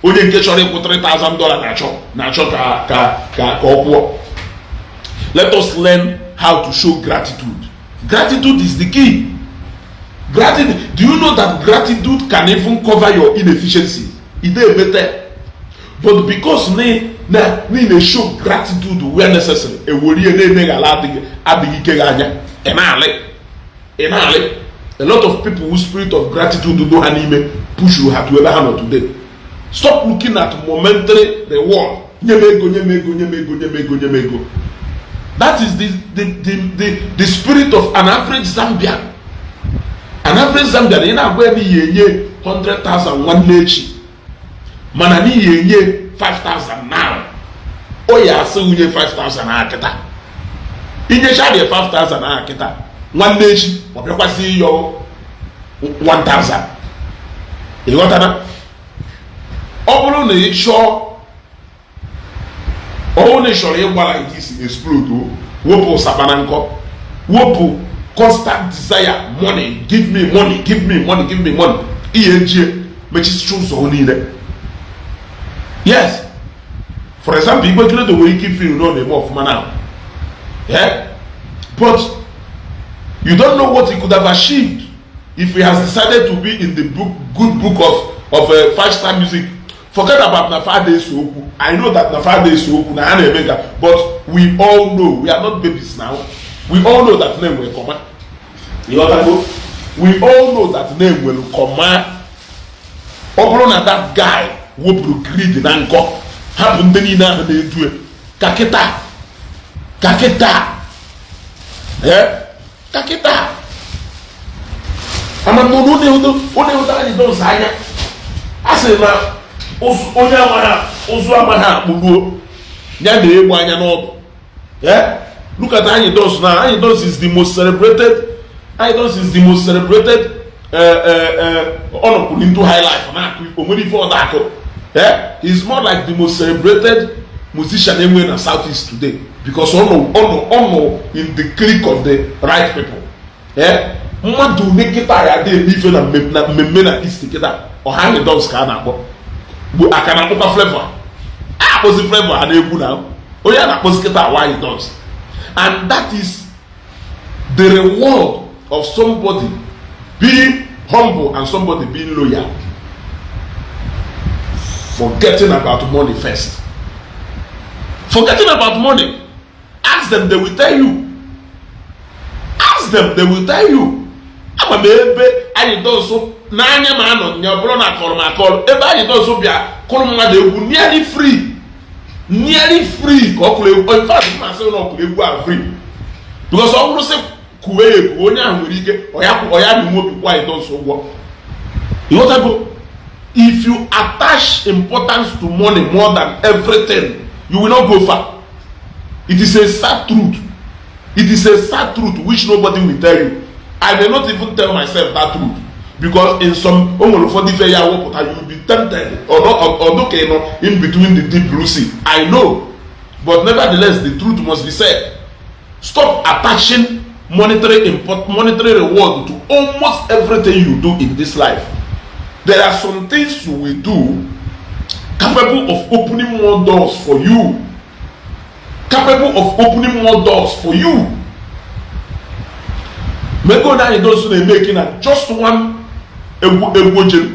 Onye nke chọrọ ịkwụ $3000 na-achọ ka ọ kwụọ. Let us learn how to show gratitude. Gratitude is the key. Gratitude. Do you know that gratitude can even cover your inefficiency? E dey emete, but because na na show gratitude where necessary, ewere ihe na-emeghala adịghị ike gị anya, ị na-alị, ị na-alị. A lot of people whose spirit of gratitude do ha n'ime push ha to ebe ha nọ today. Stop looking at momentary reward. Nye m ego, nye m ego, nye m ego, nye m ego, nye m ego. That is the spirit of an average Zambian. An average Zambian, ị na-agwa ya n'ihi enye 100,000 nwanne echi, mana n'ihi enye 5000 now, o ya asị nwunye 5000 a kịta. Inyecha dị 5000 a kịta, nwanne echi ọ bịakwasị ịyọ 1000. Ịghọtara? Ọ bụrụ na ị chọọ, ọ bụrụ na ị chọrọ ịgba like this, explode o, wepụ ụsaba na nkọ, wepụ constant desire money, give me money, give me money, give me money. Ihe ejie mechisicha ụzọ niile. Yes, for example, Igwe Credo nwere ike ifeel na ọ na-eme ọfụma now, yeah? But you don't know what he could have achieved if he has decided to be in the book, good book of five star music. Forget about na fa dey so okwu. I know that na fa dey so okwu na ha na-eme nka, but we all know, we are not babies now, we all know that name nwere comma. Ịghọtago? We all know that name nwere comma. Ọ bụrụ na that guy wepụrụ greed na nkọ, hapụ ndị niile ahụ na-edue ka kịta, ka kịta, ee, ka kịta ama na ọ na-ehụta anyị dọnsị anya. A sị na onye amaghị ụzụ amaghị akpụruo ya na-egbu anya n'ọdụ. Yeah? Look at Anyi Dons now. Anyi Dons is the most celebrated. Anyi Dons is the most celebrated. Ọ nọkwuru into high life na-akụ o nwere ife ọ na-akụ. Yeah? He's more like the most celebrated musician enwe na South East today because ọ nọ in the clique of the right people. Yeah? Mmadụ one kịta ya dị eme ife na mmemme na East kịta, ọha Anyi Dons ka a na-akpọ bụ aka na-akpọkwa Flavour, a akpọzi Flavour ha na-egwu na onye a na-akpọzi kịta awa Anyi Dons. And that is the reward of somebody being humble and somebody being loyal, forgetting about money first, forgetting about money. Ask them, they will tell you. Ask them, they will tell you. Ama m ebe Anyi Dons n'anya ma anọ nya, ọ bụrụ na akọrọ m akọrọ ebe Anyi Dons bịa kụrụ mmadụ egwu nearly free, nearly free ka ọ kụrụ egwu. In fact, mma asị na ọ kụrụ egwu ahụ free because ọ bụrụ sị kuwe ya eku, onye ahụ nwere ike ọya dị nwe obi kwụ Anyi Dons ụgwọ. Ịghọtago? If you attach importance to money more than everything, you will not go far. It is a sad truth. It is a sad truth which nobody will tell you. I may not even tell myself that truth because in some, o nwere ụfọdụ ife ya wepụta, you will be tempted or not, or ka ị nọ in between the deep blue sea. I know, but nevertheless, the truth must be said. Stop attaching monetary import, monetary reward to almost everything you do in this life. There are some things you will do capable of opening more doors for you, capable of opening more doors for you. Mego na Anyi Dons na-emeki na just one egwu, egwu ojelu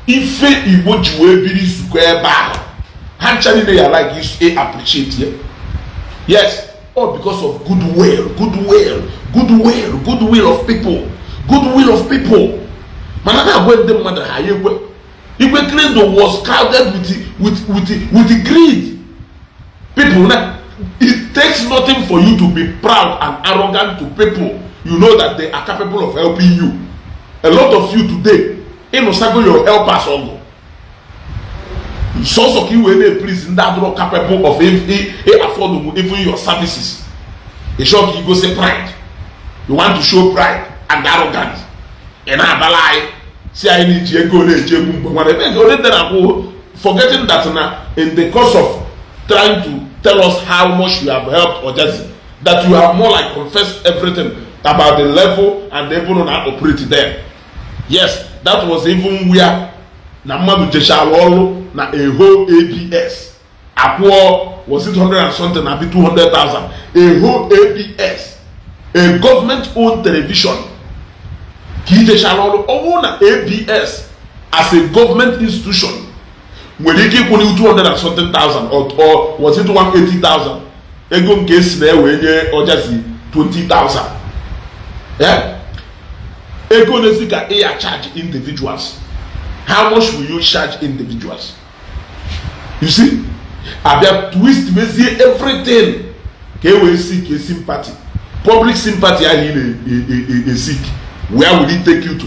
ife Igbo ji wee biri nzukọ ebe ahụ, ha ncha niile ya like is a appreciate ya. Yes, all because of goodwill, goodwill, goodwill, goodwill of people, goodwill of people. Mana na-agwa ndị mmadụ ha ya ekwe. Igwe Credo was crowded with greed people. Na it takes nothing for you to be proud and arrogant to people you know that they are capable of helping you. A lot of you today, ịnụsago your helpers ọgụ sọsọ ka i wee na-please ndị adịrọ capable of afford even your services. Ị chọọ ka igosi pride, you want to show pride and arrogance. Ị na-abala anyị si anyị na iji ego na-eji egwu mgbe nwere ebe onye ndị na-akwụ, forgetting that na in the course of trying to tell us how much you have helped Ojazzy, that you have more like confessed everything about the level and the ebe na operate there. Yes, that was even where na mmadụ jechara ọrụ na a whole ABS akwụọ, was it 100 and something na be 200,000, a whole ABS, a government owned television, ka ijechara ọrụ. Ọ bụrụ na ABS as a government institution nwere ike ịkwụ 200 and something thousand, or was it 180,000, ego nke esi na ewe nye Ojazzy 20,000, yeah? Ego na-esi ka ị ya charge individuals, how much will you charge individuals? You see, abịa twist mezie everything ka e wee seek a sympathy, public sympathy ahụ ị na-eseek. Where will it take you to?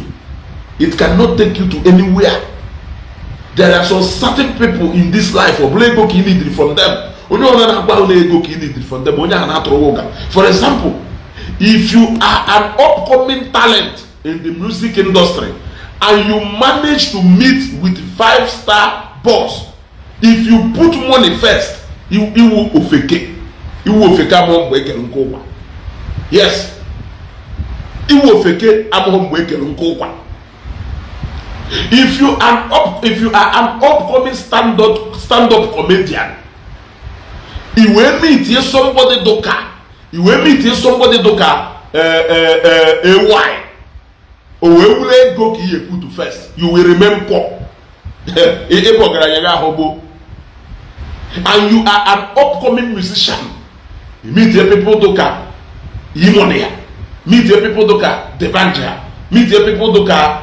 It cannot take you to anywhere. There are some certain people in this life, ọ bụla ego ka ị need from them. Onye ọbụla na-agwa na ego ka ị need from them, onye ahụ na-atụrụ ụga. For example, if you are an upcoming talent in the music industry and you manage to meet with five star boss, if you put money first, iwu ofeke, iwu ofeke amụọ mgbe ekere nke ụkwa. Yes, iwu ofeke amụghị mgbe ekere nke ụkwa. If you are an upcoming stand up comedian, i wee meet somebody dụka, i wee meet somebody dụka AY, o wee were ego ka ihe put first, you will remain poor. Ịbụ ọgaranya gị ahụ gboo. And you are an upcoming musician, you meet people dụka E-Money ya, meet people dụka D'banj ya, meet people dụka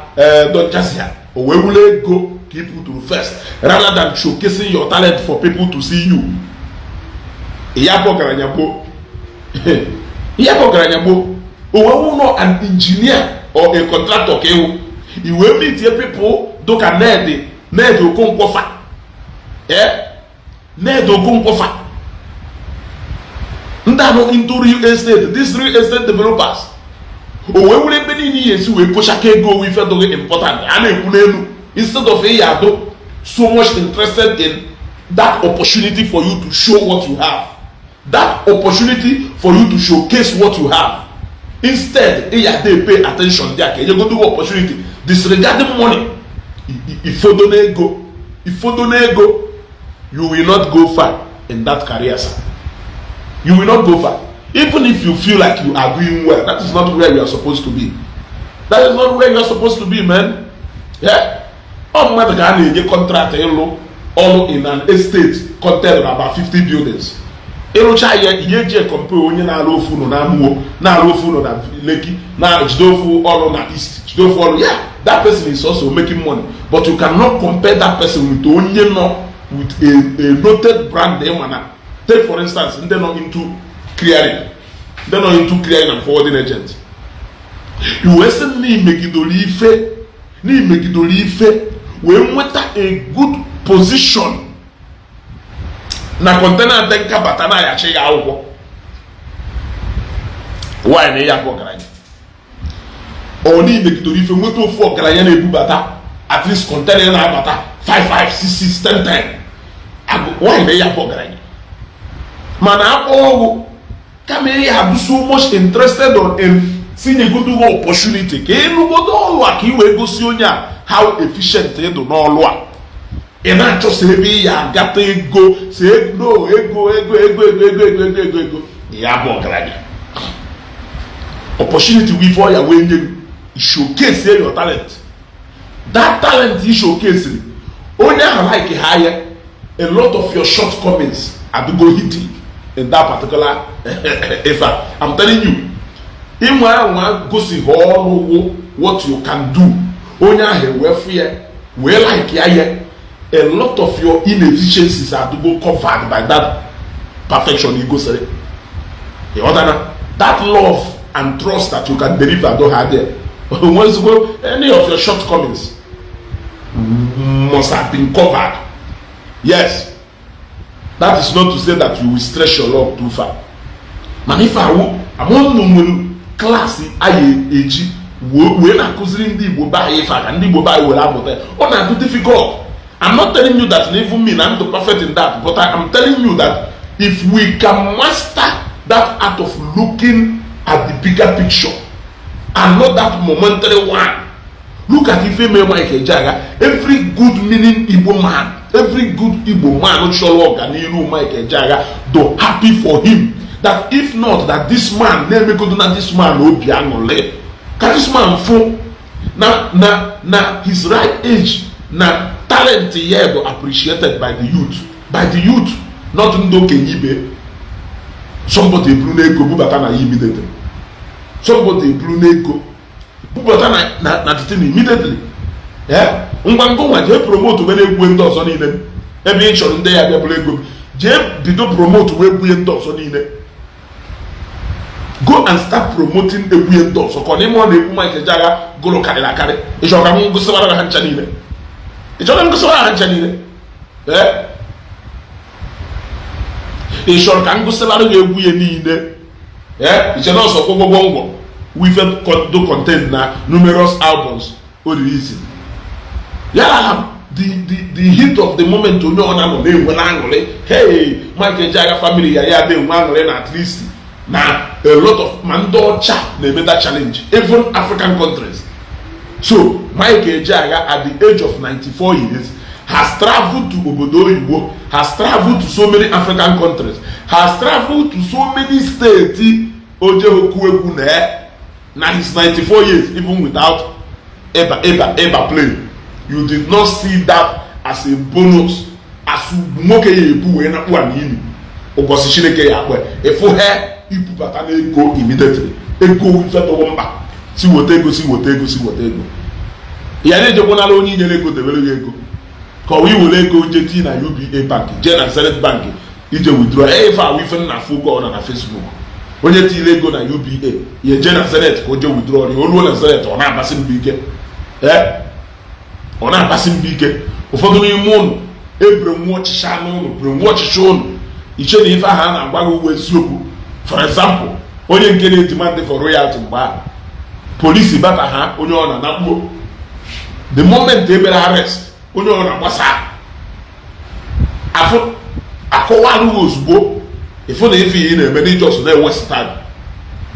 Don Jazzy ya, o wee were ego ka ị puturu first rather than showcasing your talent for people to see you, ya bụ ọgaranya gboo, ya bụ ọgaranya gboo. O wee wụ nọ an engineer or a contractor ka ịwụ, i wee meet people dụka Ned Okonkwo fa, eh, Ned Okonkwo fa, ndị anọ into real estate, these real estate developers, o wee were ebe niile ihe esi wee kochaka ego owe ife dụghị important a na-ekwu n'elu, instead of ịya adụ so much interested in that opportunity for you to show what you have, that opportunity for you to showcase what you have, instead ịya dey pay attention there ka enyegodo opportunity, disregarding money, ifodo n'ego, ifodo n'ego, you will not go far in that career, sir. You will not go far. Even if you feel like you are doing well, that is not where you are supposed to be. That is not where you are supposed to be, man. Yeah, ọ mmadụ ka a na-enye contract ịlụ ọrụ in an estate contain about 50 buildings, ịrụcha ya, ihe eji compare onye na-alụ ofu ụlọ na Amuwo, na-alụ ofu ụlọ na Lekki, na jide ofu ọrụ na East, jide ofu ọrụ. Yeah, that person is also making money, but you cannot compare that person with onye nọ with a noted brand. Ịma na, take for instance, ndị nọ into clearing, ndị nọ into clearing and forwarding agent, iwee sị na imegidoro ife, na imegidoro ife wee nweta a good position na container dị nka bata na ayachi ya akwụkwọ nwaanyị na ya bụ ọgaranya. Ọ na imegidoro ife nweta ofu ọgaranya na-ebubata at least container na-abata 5 5 6 6 10 10, nwaanyị na ya bụ ọgaranya. Mana akpọ ọgwụ kama ya bụ so much interested on in tinyegodo opportunity ka ịlụgodo ọlụ a, ka ị wee gosi onye a how efficient ịdụ n'ọlụ a, ị na-achọsi ebe ị ya agata ego si no ego, ego, ego, ego, ego, ego, ego, ego, ego, ya bụ ọgaranya. Opportunity wee ife ọya wee nye gị showcase your talent. That talent you showcase, onye ahụ like ha ya, a lot of your shortcomings adịgo hidden in that particular ife. I'm telling you, inwe anwa gosi ha ọrụ what you can do, onye ahụ wee fụ ya, wee like ya ya, a lot of your inefficiencies adịgo covered by that perfection i gosiri. Ịghọtana that love and trust that you can deliver don have there onwezigbo any of your shortcomings must have been covered. Yes, that is not to say that you will stretch your love too far. Mana ife awụ amụnụ nwere class anyị eji wee na-akụziri ndị Igbo be anyị ife a, ka ndị Igbo be anyị were amụta ya. Ọ na-adụ difficult. I'm not telling you that even me, I'm the perfect in that, but I am telling you that if we can master that art of looking at the bigger picture and not that momentary one. Look at ife mee Mike Ejeagha. Every good meaning Igbo man, every good Igbo man chọrọ ọganiru Mike Ejeagha do happy for him, that if not that this man na-emegodo na this man obi aṅụrị ka this man fụ na his right age na talent ya bụ appreciated by the youth, by the youth, not ndị okenye ibe. Somebody eburu n'ego bubata na ya immediately, somebody eburu n'ego bubata na the thing immediately. Ngwa ngwa, jee promote wee na-egwu ndị ọzọ niile. Ebe ị chọrọ ndị ya bịa bụrụ ego, jee bido promote wee gwuye ndị ọzọ niile. Go and start promoting egwuye ndị ọzọ, ka ọ n'ime ọ na-egwu Mike Ejeagha gụrụ karịrị akarị. Ị chọrọ ka m gụsịwara ha ncha niile? Ị chọrọ ngụsịra ha ncha niile? Ee, ị chọrọ ka ngụsịlara gị egwu ya niile? Ee, iche na ọsọ gwogwogwo ngwọ wife do contain na numerous albums o release ya. The heat of the moment, onye ọ na-anọ na-enwe aṅụrị, hey, Mike Ejeagha family ya ya na-enwe aṅụrị na at least na a lot of ma ndị ọcha na-eme that challenge, even African countries. So Mike Ejeagha, at the age of 94 years, has traveled to obodo oyibo, has traveled to so many African countries, has traveled to so many states. Ojehoku egwu na his 94 years, even without ịba plane. You did not see that as a bonus, as nwoke ya ebu wee nakpu a n'ili ụbọchị Chineke ya akpọ ịfụ ha ibubata n'ego immediately. Ego ifetọwụ mkpa, si weta ego, si weta ego, si weta ego ya na-ejekwanala onye inyere ego debere gị ego ka ọ wee were ego je tii na UBA Bank, jee na Zenith Bank ije withdraw. Ife awụ ife nna afụ oge ọ na na Facebook, onye tiile ego na UBA ya eje na Zenith ka o jee withdraw ya. O ruo na Zenith, ọ na-agbasi mbọ ike. Ee, ọ na-agbasi mbọ ike. Ụfọdụ n'ime ụnụ ebure nwa ọchịchị anụ ụnụ bure nwa ọchịchị ụnụ iche na ife ahụ a na-agwa gị uwe eziokwu. For example, onye nke na-edemand for royalty, mgbe ahụ polisi bata ha, onye ọ na-anakpuo. The moment e mere arrest, onye ọ na-agbasa afụ akọwalụghị ozugbo. Ịfụ na ife ị na-eme n'ijọs na-ewaste time,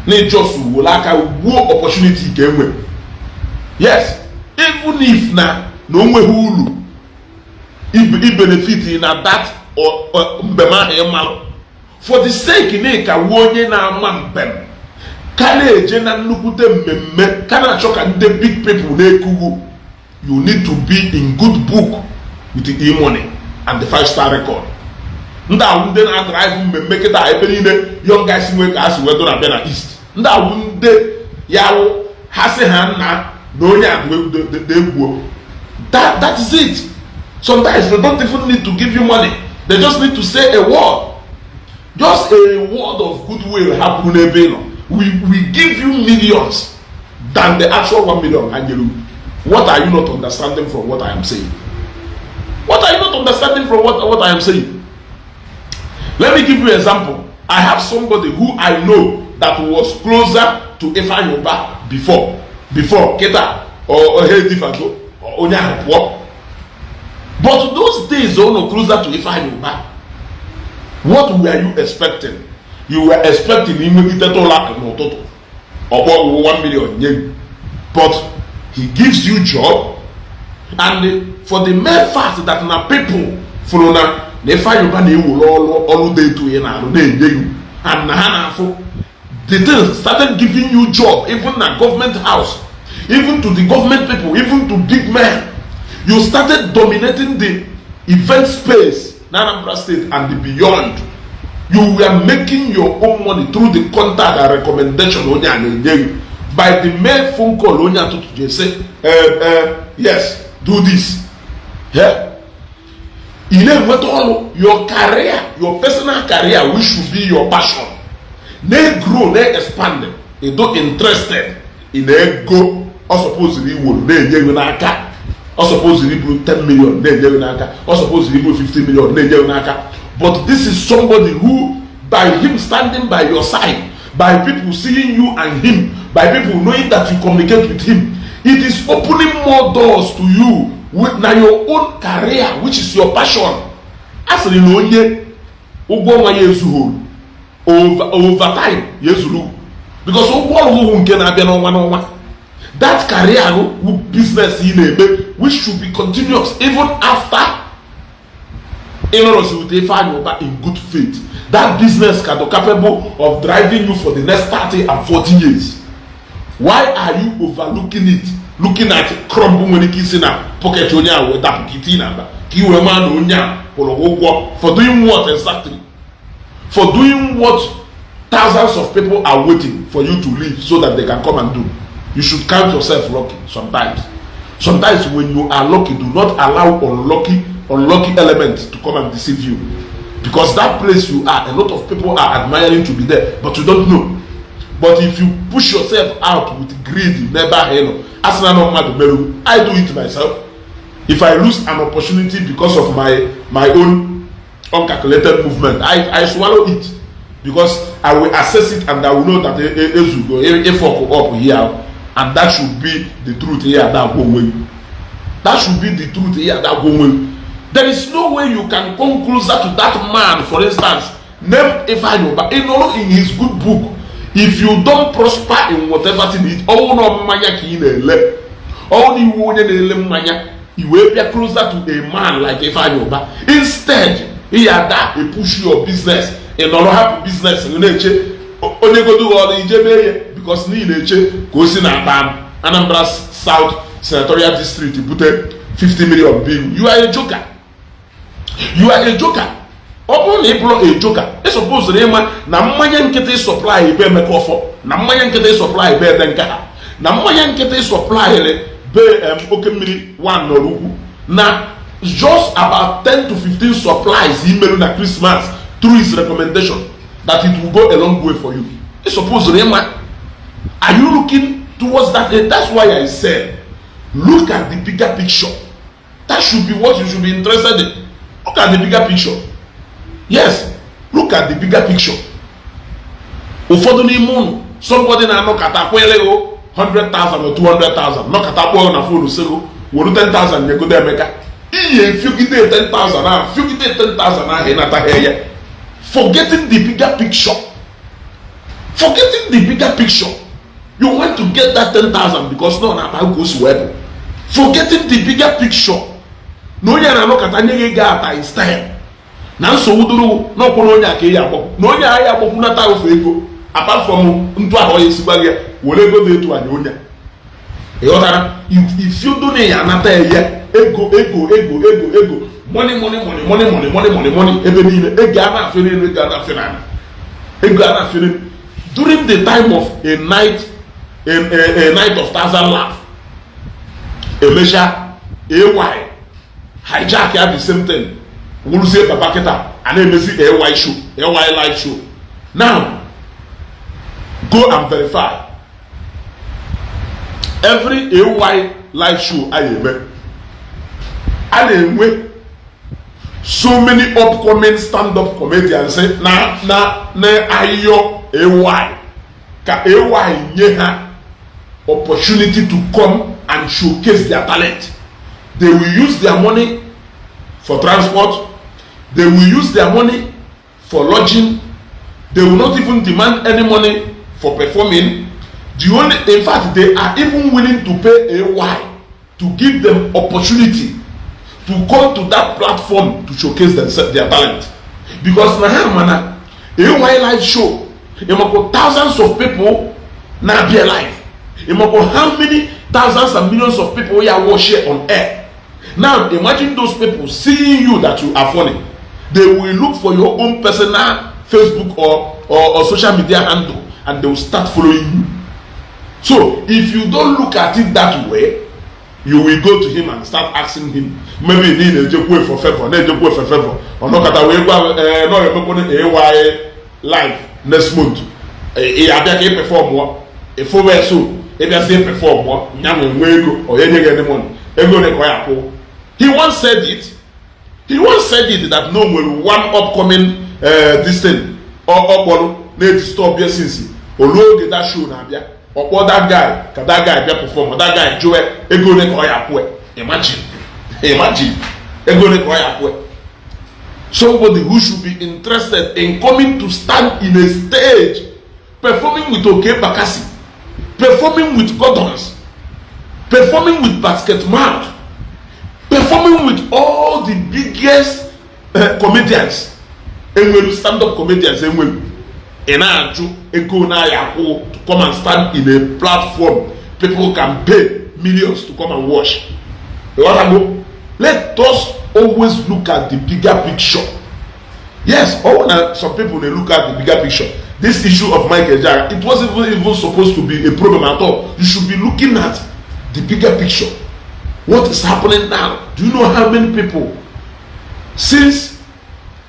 n'ijọs were aka gbuo opportunity ka enwe. Yes, even if na o nweghị uru ibenefit na that mbem ahụ ịmalụ, for the sake na ịka wuo onye na-ama mbem ka na-eje na nnukwute mmemme, ka na-achọ ka ndị big people na-ekuwu, you need to be in good book with the E-Money and the Five Star Record. Ndị awụ ndị na-adrive mmemme kịta ebe niile, young guys nwee ka ha si wee dụ na bịa na east. Ndị awụ ndị ya wụ ha sị ha nna na onye a na-egwuo. That is it. Sometimes they don't even need to give you money, they just need to say a word, just a word of goodwill. Ha kwuru n'ebe ị nọ, we give you millions than the actual 1 million ha nyere. What are you not understanding from what I am saying? What are you not understanding from what I am saying? Let me give you an example. I have somebody who I know that was closer to Ifeanyi Uba before kita or Difago onye ahụ pụọ. But those days ọ nọ closer to Ifeanyi Uba, what were you expecting? You were expecting inwegideta ụlọ n'ụtụtụ ọkpọ ọgwụgwụ 1 million nye you, but he gives you job. And for the mere fact that na people fụrụ na Ifeanyi Uba na-ewere ọrụ ọrụ dị etu ị na-arụ na-enye you, and na ha na-afụ the thing, started giving you job, even na government house, even to the government people, even to big men. You started dominating the event space na Anambra State and the beyond. You were making your own money through the contact and recommendation onye a na-enye you, by the mere phone call onye atụtụ ji ese, "Yes, do this." Yeah? Ị na-enweta ọrụ. Your career, your personal career, which should be your passion, na-grow, na-expand. Ịdo interested in ego ọ supposed iwuru na-enye gị n'aka, ọ supposed iburu 10 million na-enye gị n'aka, ọ supposed iburu 50 million na-enye gị n'aka. But this is somebody who, by him standing by your side, by people seeing you and him, by people knowing that you communicate with him, it is opening more doors to you with na your own career, which is your passion. A sịrị na onye ụgwọ ọnwa ya ezughị, over time ya ezuru, because ụgwọ ọrụ gị nke na-abịa n'ọnwa n'ọnwa, that career wụ business ị na-eme, which should be continuous even after ịnọrọzi with Ifeanyi Uba in good faith. That business can be capable of driving you for the next 30 and 40 years. Why are you overlooking it, looking at crumb nwere ike isi na pocket onye a wee dapụ ka itinye na akpa ka i wee maa na onye a kwụrụ ụgwọ? For doing what exactly? For doing what thousands of people are waiting for you to leave so that they can come and do? You should count yourself lucky sometimes. Sometimes when you are lucky, do not allow unlucky elements to come and deceive you, because that place you are, a lot of people are admiring to be there, but you don't know. But if you push yourself out with greed n'ebe ahụ ị nọ, asị na nọ mmadụ merụ. I do it myself. If I lose an opportunity because of my own uncalculated movement, I swallow it because I will assess it and I will know that ezugo fuck up here, and that should be the truth here. That go away, that should be the truth here. That go away. There is no way you can come closer to that man, for instance, name Ifeanyi Uba, ịnọrọ in his good book. If you don't prosper in whatever thing, ọwụ na mmanya ka ị na-ele, ọwụ na iwu onye na-ele mmanya, i wee bịa closer to a man like Ifeanyi Uba, instead ị ya da e push your business, ị nọrọ hapụ business gị na-eche onye godo gị ọrụ ije mee ya, because n'ihi na-eche ka o si na akpa Anambra South Senatorial District bute 50 million bill. You are a joker, you are a joker. Ọ bụrụ na ị bụrụ a joker, ị suppose ịma na mmanya nkịtị supply be Emeka Ọfọ, na mmanya nkịtị supply be ede nke ha, na mmanya nkịtị supply be oke mmiri one nọrọ ugwu, na just about 10 to 15 supplies imerụ na Christmas through his recommendation, that it will go a long way for you. Ị suppose ịma. Are you looking towards that? That's why I said look at the bigger picture. That should be what you should be interested in. Look at the bigger picture. Yes, look at the bigger picture. Ụfọdụ n'ime ụnụ, somebody na-anọkọta kwere go 100,000 or 200,000, nọkọta kpọọ na phone sego were 10,000 nyegodo Emeka, ihe fiogide 10,000 ahụ, fiogide 10,000 ahụ, ịnataghị ya, forgetting the bigger picture, forgetting the bigger picture. You want to get that 10,000 because nọ na-akpa ka o si wee bụ, forgetting the bigger picture na onye na-anọkọta nye gị ego ata instead na nsogbu dụrụ n'ọkwụrụ onye a ka eyi agbapụ na onye ahịa agbapụnata ofe ego, apart from ntụ ahụ onye esigba gị were ego dị etu anya onye a ịghọtara ifiodo na ya anata ya ego ego ego ego ego, money, money, money, money, money, money, money, money ebe niile. Ego a na-afịa n'elu, ego a na-afịa n'ala, ego a na-afịa n'elu. During the time of a night, a night of thousand laugh, emechaa AY hijack ya, the same thing wụrụzie baba kịta a na-emezi AY show, AY live show. Now go and verify every AY live show a na-eme, a na-enwe so many upcoming stand-up comedians na ayọ AY ka AY nye ha opportunity to come and showcase their talent. They will use their money for transport, they will use their money for lodging, they will not even demand any money for performing. The only, in fact, they are even willing to pay AY to give them opportunity to come to that platform to showcase themselves, their talent, because na ha mana AY live show ịmakwa thousands of people na-abịa live, ịmakwa how many thousands and millions of people ya watch here on air. Now imagine those people seeing you, that you are funny. They will look for your own personal Facebook or social media handle and they will start following you. So if you don't look at it that way, you will go to him and start asking him. Maybe ní na-ejekwu for favor, na-ejekwu for favor, ọnọkọta wee gwa ee nọ emekwana AY live next month, ị abịa ka ị perform ịfụwe, so ịbịazie perform nya nwe nwe ego ọ nye gị any money, ego ole ka ọ ya akwụ? He once said it, he once said it that no nwere one upcoming this thing ọ kpọrọ na-edisturb ya since olu oge that show na-abịa, ọkpọ that guy ka that guy bịa perform. That guy jụọ ego ole ka ọ ya akwụ. Imagine, imagine, ego ole ka ọ ya akwụ. Somebody who should be interested in coming to stand in a stage performing with Oke Bakassi, performing with Gordons, performing with Basket Mouth, performing with all the biggest comedians enwere, stand-up comedians enwere, ị na-ajụ ego na-aya akwụ to come and stand in a platform people can pay millions to come and watch. Ịghọtago? Let us always look at the bigger picture. Yes, all na some people dey look at the bigger picture. This issue of Mike Ejeagha, it wasn't even supposed to be a problem at all. You should be looking at the bigger picture, what is happening now. Do you know how many people since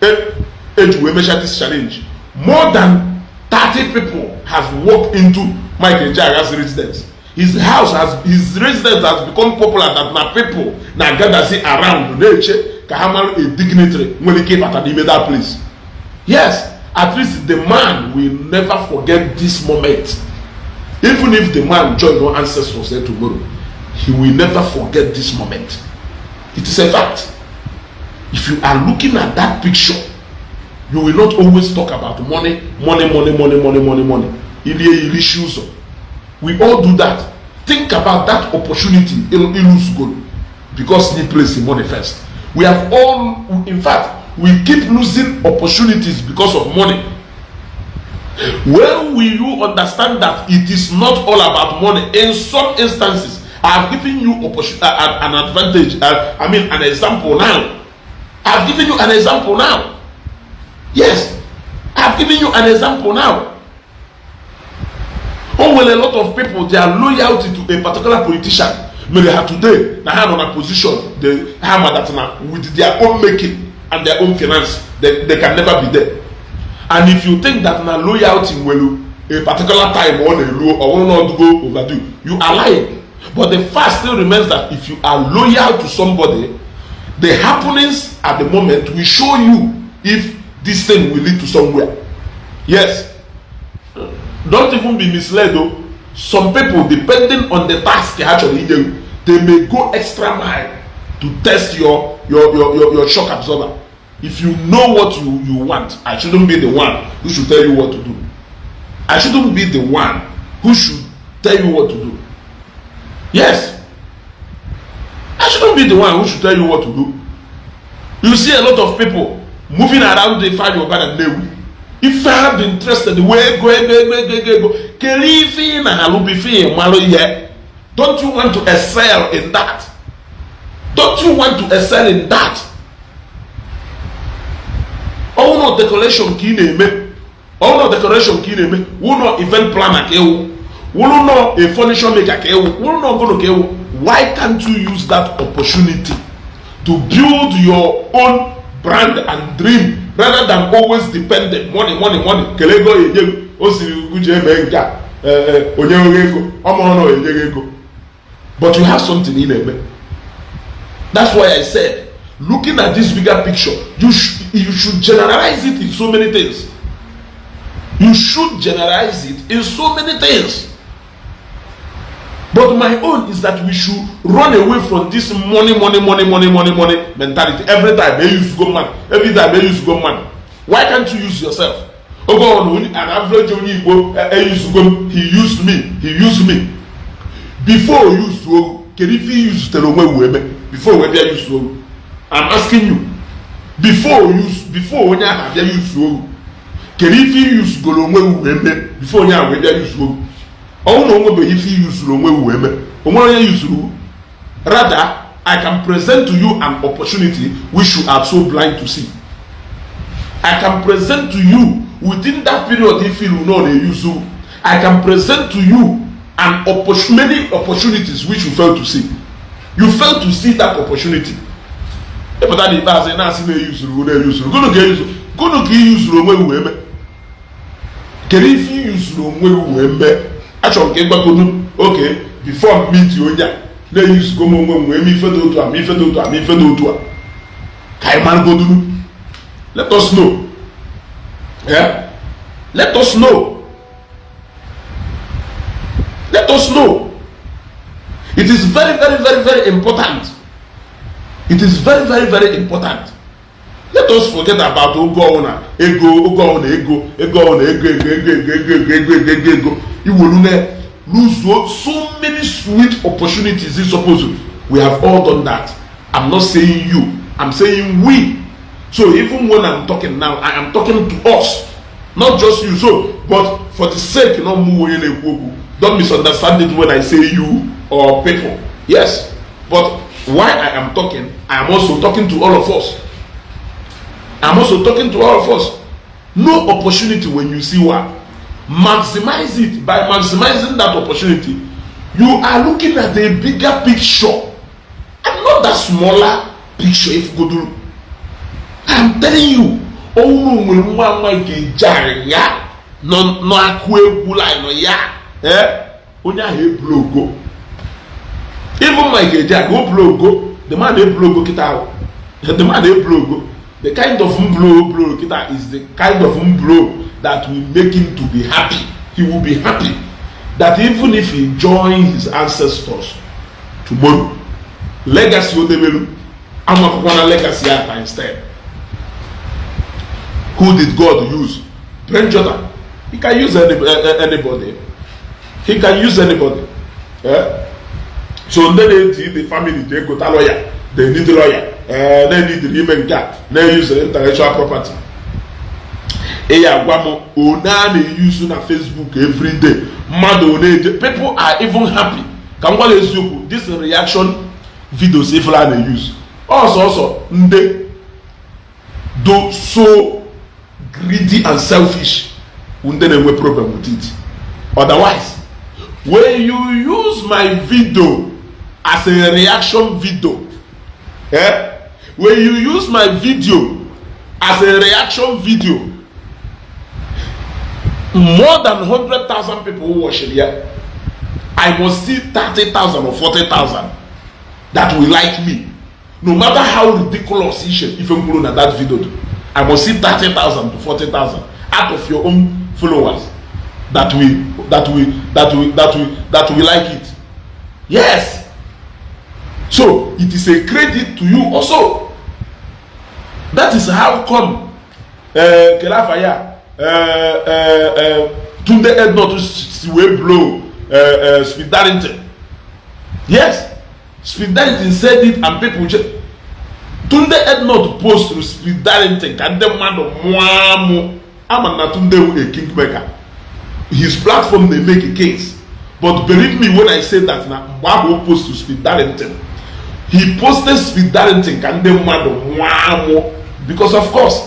eji wee mecha this challenge, more than 30 people have walked into Mike Ejeagha's residence. His house has, his residence has become popular that na people na-agadazi around na-eche ka ha mara a dignitary nwere ike ịbata n'ime that place. Yes, at least the man will never forget this moment. Even if the man join no ancestors there tomorrow, he will never forget this moment. It is a fact. If you are looking at that picture, you will not always talk about money, money, money, money, money, money, money. Ilie ilishi ụzọ. We all do that. Think about that opportunity ilose goal because he place the money first. We have all, in fact, we keep losing opportunities because of money. When will you understand that it is not all about money? In some instances, I have given you an advantage, I mean, an example now. I have given you an example now. Yes, I have given you an example now. Oh well, a lot of people, their loyalty to a particular politician mere ha today na ha nọ na position they ha ma that na with their own making and their own finance, they can never be there. And if you think that na loyalty nwere a particular time ọ na-eruo, ọ bụrụ na ọ dụgo overdue, you are lying. But the fact still remains that if you are loyal to somebody, the happenings at the moment will show you if this thing will lead to somewhere. Yes, don't even be misled o. Some people, depending on the task ha chọrọ inye you, they may go extra mile to test your shock absorber. If you know what you want, I shouldn't be the one who should tell you what to do. I shouldn't be the one who should tell you what to do. Yes, I shouldn't be the one who should tell you what to do. You see a lot of people moving around the Ifeanyi Uba na Nnewi. Ife ha dị interested wee ego, ego, ego, ego, ego, ego. Kedu ife ị na-alụ before ị malụ ihe? Don't you want to excel in that? Don't you want to excel in that? Ọwụnọ decoration ka ị na-eme, ọwụnọ decoration ka ị na-eme, wụnọ event planner ka ịwụ, wụrụ nọ a furniture maker ka ịwụ, wụrụ nọ gụnụ ka ịwụ, why can't you use that opportunity to build your own brand and dream rather than always dependent money, money, money? Kele ego ya enye gị, o siri ugwu ji eme nke a, onye nweghị ego ọ mụrụ na o enyeghị ego, but you have something ị na-eme. That's why I said, looking at this bigger picture, you should generalize it in so many things. You should generalize it in so many things. But my own is that we should run away from this money, money, money, money, money, money mentality. Every time they use go man, every time they use go man. Why can't you use yourself? Oge ọ na an average onye Igbo use go, he used me, he used me. Before use ogu, kedu ife i use onwe wee mee before wee bịa use ogu? I'm asking you. Before use, before onye ahụ abịa use ogu, kedu ife i use goro onwe wee mee before onye ahụ wee bịa use ogu? Ọnwụ na onwebeghị ife i usuru onwe wee mee, onwere onye usuru. Rather, I can present to you an opportunity which you are so blind to see. I can present to you within that period if you know na-eyuzu. I can present to you an many opportunities which you fail to see. You fail to see that opportunity. Ịpụta n'ikpeazụ, ị na-asị na-eyuzuru, na-eyuzuru. Gụnụ ka eyuzuru? Gụnụ ka i yuzuru onwe gị wee mee? Kedu ife i yuzuru onwe gị wee mee? Achọrọ m ka ị gbagodu oke before m meet onye a na-eyuzugo m onwe m wee mee ife dị otu a, mee ife dị otu a, mee ife dị otu a, ka anyị maragoduru. Let us know. Yeah? Let us know. Let us know. It is very, very, very, very important. It is very, very, very important. Let us forget about oge ọwụna ego, oge ọwụna ego, ego ọwụna ego, ego, ego, ego, ego, ego, ego, ego, ego, ego. Iwelu na lose so many sweet opportunities. You suppose we have all done that. I'm not saying you, I'm saying we. So even when I'm talking now, I am talking to us, not just you. So, but for the sake no mụ onye na-ekwu okwu, don't misunderstand it when I say you or people. Yes, but why I am talking, I am also talking to all of us. I'm also talking to all of us. No opportunity, when you see one, maximize it. By maximizing that opportunity, you are looking at a bigger picture and not that smaller picture. If go do, I'm telling you, ọnwụ nwere nwa nwa nke ya nọ n'akụ egwu line ya, eh? Onye ahụ eblowgo. Even Mike Ejeagha o blowgo. The man eblowgo kịta ahụ, the man eblowgo. The kind of blow blow kịta is the kind of blow that will make him to be happy. He will be happy that even if he join his ancestors tomorrow, legacy o debelu amakwana, legacy ya times 10. Who did God use? Brain Jordan. He can use anybody. He can use anybody, eh? So ndị na-eti the family ji egota lawyer, they need lawyer, eh, na-need ime nke a na-use intellectual property. Ị ya agwa m one a na-eyuzu na Facebook everyday, mmadụ one eje. People are even happy. Ka m gwa gị eziokwu, this reaction videos ifela a na-eyuzu ọsọsọ ndị do so greedy and selfish, ndị na-enwe problem with it. Otherwise, when you use my video as a reaction video, eh, when you use my video as a reaction video, more than 100,000 people watching here, I must see 30,000 or 40,000 that will like me. No matter how ridiculous ife ife m kwuru na that video, I must see 30,000 to 40,000 out of your own followers that will like it. Yes, so it is a credit to you also. That is how come kelafaya Tunde Ednut si wee blow Speed Darlington. Yes, Speed Darlington said it and people just Tunde Ednut post to Speed Darlington ka ndị mmadụ mụọ amụ. Ama na Tunde wu a kingmaker. His platform dey make a case, but believe me when I say that na mgbe ahụ o post to Speed Darlington, he posted Speed Darlington ka ndị mmadụ mụọ amụ, because of course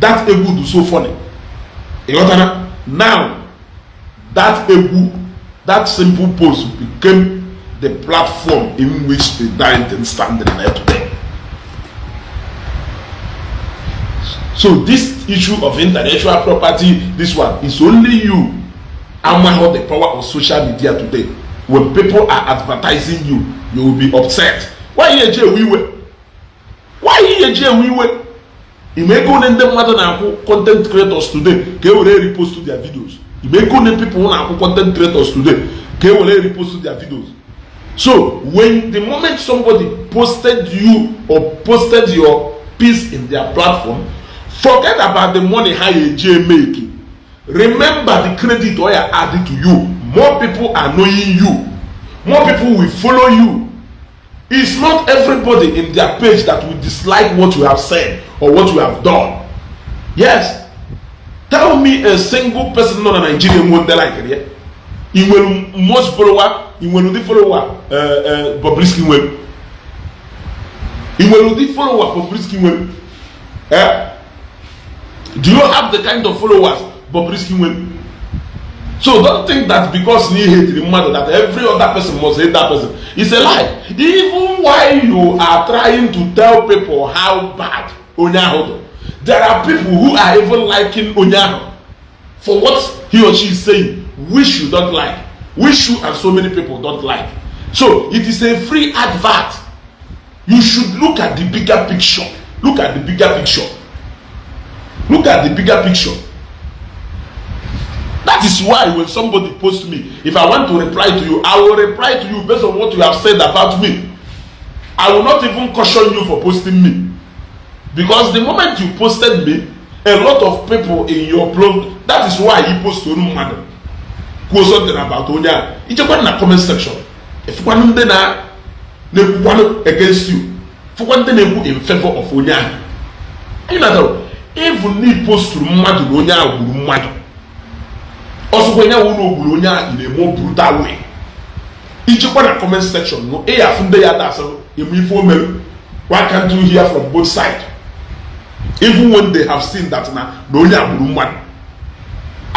that egwu do so funny. Ịghọtara? Now that egwu, that simple post became the platform in which Speed Darlington standing there today. So this issue of intellectual property, this one is only you amaghị the power of social media today. When people are advertising you, you will be upset. Why ihe eji ewe iwe? Why ihe eji ewe iwe? Ime ego ole ndị mmadụ na-akwụ content creators today ka e were repost their videos? Ime ego ole people na-akwụ content creators today ka e were repost their videos? So when the moment somebody posted you or posted your piece in their platform, forget about the money ha eji make. Remember the credit oya add to you. More people are knowing you, more people will follow you. It's not everybody in their page that will dislike what you have said or what you have done. Yes, tell me a single person nọ na Nigeria nwe ndị like ya. Ị nwere most follower, ị nwere ụdị follower Bobrisky nwere? Ị nwere ụdị follower Bobrisky nwere? Eh? Do you have the kind of followers Bobrisky nwere? So don't think that because na hate mmadụ that every other person must hate that person. It's a lie. Even while you are trying to tell people how bad onye ahụ dị, there are people who are even liking onye ahụ for what he or she is saying, which you don't like, which you and so many people don't like. So it is a free advert. You should look at the bigger picture. Look at the bigger picture. Look at the bigger picture. That is why when somebody posts me, if I want to reply to you, I will reply to you based on what you have said about me. I will not even caution you for posting me, because the moment you posted me, a lot of people in your blog. That is why you post onu mmadụ kwuo something about onye a, ichekwa na comment section, efukwanụ ndị na na-ekwukwanụ against you, fụkwa ndị na-ekwu in favor of onye ahụ. Anyị natara even na posturu mmadụ na onye ahụ gburu mmadụ, ọsọkwa ya wụ na o gburu onye ahụ in a more brutal way, ichekwa na comment section nụ, ị ya afụ ndị ya da asịrị eme ife o mere. Why can't you hear from both sides, even when they have seen that na onye a gburu mmadụ?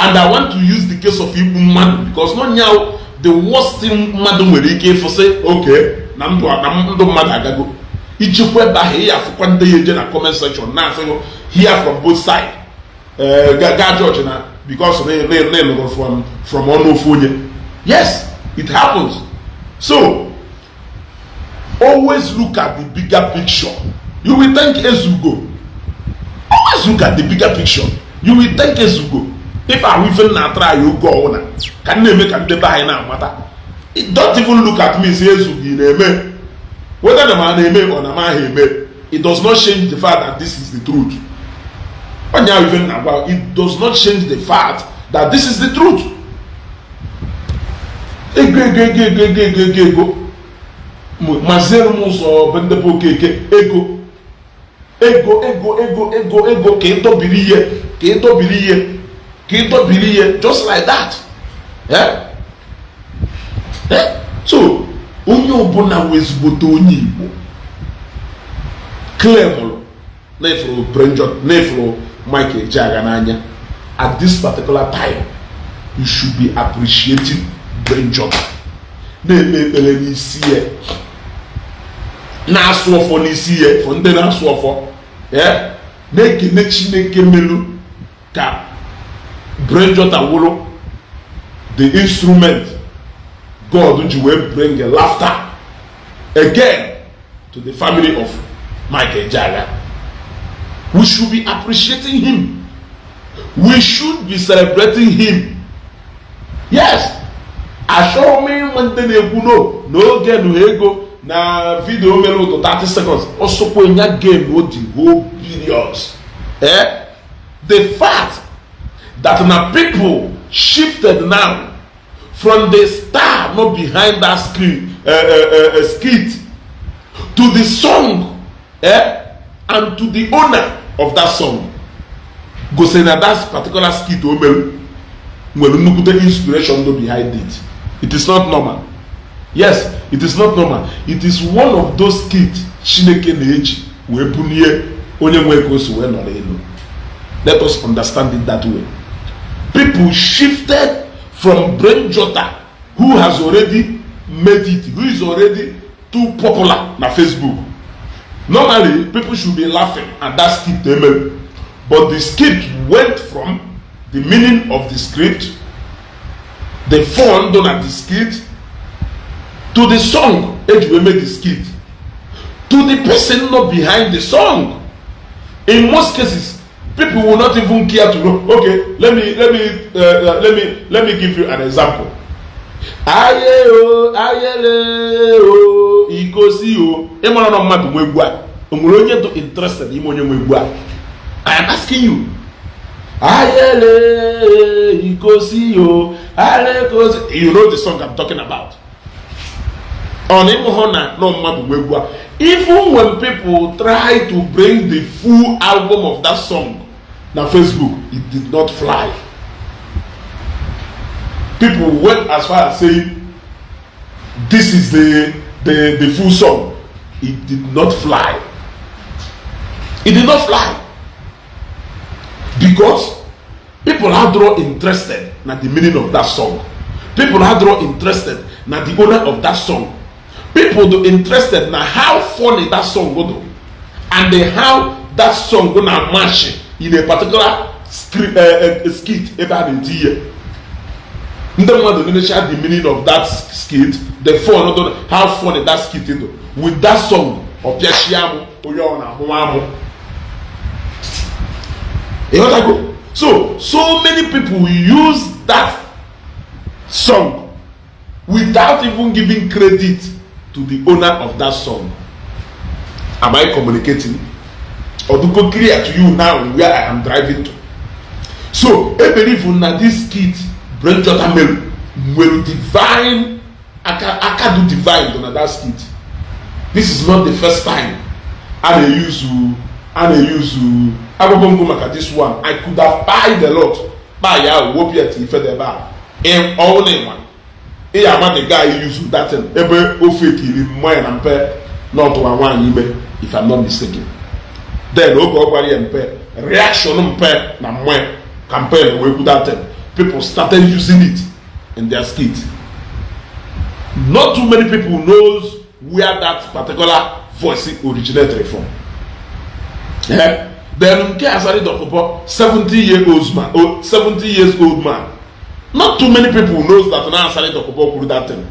And I want to use the case of igbu mmadụ because not now the worst thing mmadụ nwere ike ịfụsị oke na ndụ na ndụ mmadụ agago. Ichekwa ebe ahụ, ị ya afụkwa ndị ya eje na comment section na-asị hear from both sides, gaa judge na because na ịnụrụ from ọnụ ofu onye. Yes. It happens. So always look at the bigger picture. You will thank Ezugo. Always look at the bigger picture. You will thank Ezugo. Ife ahụ ife m na-atara ya oge ọwụna ka m na-eme ka ndị be anyị na-amata. Don't even look at me, say Ezugo ị na-eme. Whether na ma na-eme or na ma ha eme, it does not change the fact that this is the truth. Onye ahụ ife m na-agwa, it does not change the fact that this is the truth. Ego, ego, ego, ego, ego, ego, ego, ego, maziere m ụzọ be ndị bụ Okeke. Ego, ego, ego, ego, ego, ego, ka ịdọbiri ihe, ka ịdọbiri ihe, ka ịdọbiri ihe, just like that. Eh? Eh? So onye ọbụla wụ ezigbote onye Igbo claimụrụ na-efuru Brenjo, na-efuru Mike Ejeagha n'anya, at this particular time you should be appreciating Brenjo, na-ekpe ekpere n'isi ya, na-asụ ọfọ n'isi ya, fọ ndị na-asụ ọfọ, na-ekene Chineke melu ka Brenjota wụrụ the instrument God ji wee bring laughter again to the family of Mike Ejeagha. We should be appreciating him. We should be celebrating him. Yes, achọghị m ịnwe ndị na-ekwu no n'oge nụ ego na video mere ụtọ 30 seconds ọsọkwa nya game o the whole billions. Eh? The fact that na people shifted now from the star not behind that screen skit to the song, eh, and to the owner of that song, gosi na that particular skit o mere nwere nnukwute inspiration do behind it. It is not normal. Yes, it is not normal. It is one of those skit Chineke na-eji wee bunie onye nwe ka o si wee nọrọ elu. Let us understand it that way. People shifted from Brain Jota, who has already made it, who is already too popular na Facebook. Normally people should be laughing at that skit emere, but the skit went from the meaning of the script, the fun done at the skit, to the song eji wee make the skit, to the person not behind the song. In most cases, people will not even care to know. Okay, let me give you an example. Aye o, ayele o, ikosi o, ịmara na mmadụ nwe egwu a, o nwere onye dị interested ime onye nwe egwu a? I am asking you. Ayele ikosi o, alekosi, you know the song I'm talking about. Ọ na ịmụ hụ na nọ mmadụ nwe egwu a. Even when people try to bring the full album of that song na Facebook, it did not fly. People went as far as saying this is the full song. It did not fly. It did not fly because people are interested na the meaning of that song. People are interested na the owner of that song. People do interested na how funny that song go do and the how that song go na match in a particular script, skit ebe a na-eti ihe. Ndị mmadụ nenecha the meaning of that skit, the fun do, how funny that skit do with that song, ọpịachie amụ onye ọ na-amụ amụ. Ịghọtago? So many people use that song without even giving credit to the owner of that song. Am I communicating? Odugo clear to you now where I am driving to? So e believe na this skit Brain Jota mere nwere divine aka, aka do divine do na that skit. This is not the first time a na-use, a na-use akwụkwọ ngụ maka this one. I could have buy a lot kpa ya wopụ ya ife dị ebe a. Ọwụ na ịma ị ya ama the guy use that thing ebe ofe kiri mmanya na mpe na ọtụwa nwaanyị ime, if I'm not mistaken. Then oge ọ gwara ya mpe, reaction mpe na mmanya campaign wee kwu that thing, people started using it in their skit. Not too many people knows where that particular voice originated from. Eh? Then nke Asari Dokubo, 70 year old man, oh, 70 years old man. Not too many people knows that na Asari Dokubo kwuru that thing.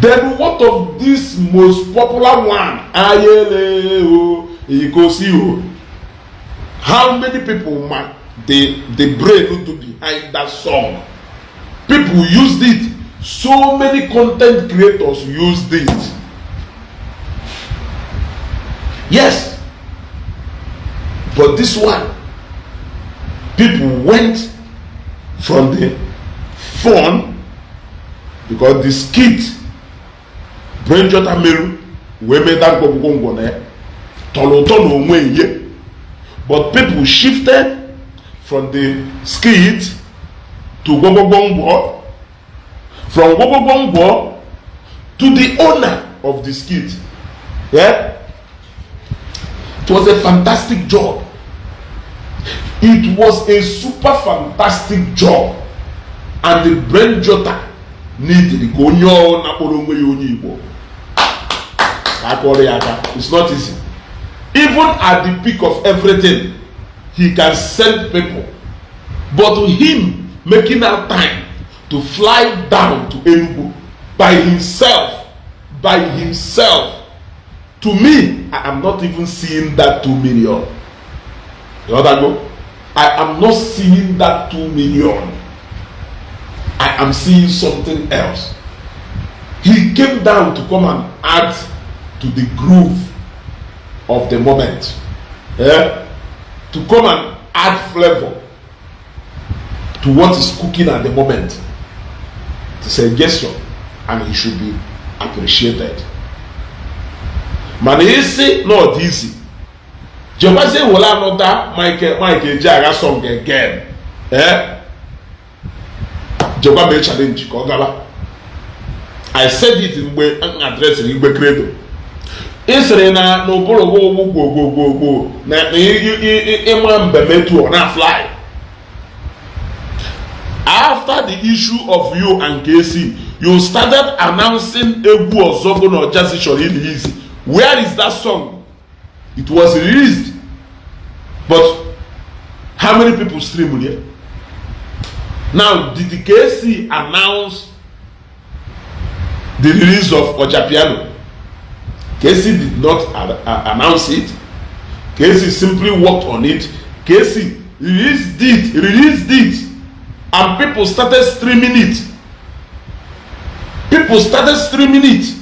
Then what of this most popular one, Ayele o Ikosi o? How many people ma the brain to behind that song? People used it. So many content creators used it. Yes, but this one, people went from the phone because the skit Brain Jotter meru wee mee that gwogwogwo ngwo na ya tọrọ ụtọ na onwe ihe, but people shifted from the skit to gwogwogwo ngwo, from gwogwogwo ngwo to the owner of the skit. Yeah, it was a fantastic job. It was a super fantastic job, and the Brain Jotter needed ka onye ọ na-akpọrọ onwe ya onye Igbo ka akọrọ ya aka. It's not easy. Even at the peak of everything, he can send people, but him making out time to fly down to Enugu by himself, by himself, to me, I am not even seeing that 2 million. You go, I am not seeing that 2 million. I am seeing something else. He came down to come and add to the groove of the moment, yeah? To come and add flavor to what is cooking at the moment. It's a gesture and he should be appreciated. Mana isi na ọ dị isi jekwazie were another Mike Mike Ejeagha song again, eh? Jekwa mee challenge ka ọ gaba. I said it mgbe m addressịrị Igwe Credo. Ị sịrị na n'ụbụrụ gị ụgbụ gwogwogwogwo na ịma mbem etu ọ na fly. After the issue of you and KC, you started announcing egwu ọzọ bụ na Ojazzy chọrọ release. Where is that song? It was released, but how many people streamed it? Now, did the KC announce the release of Ojapiano? KC did not announce it. KC simply worked on it. KC released it, and people started streaming it. People started streaming it.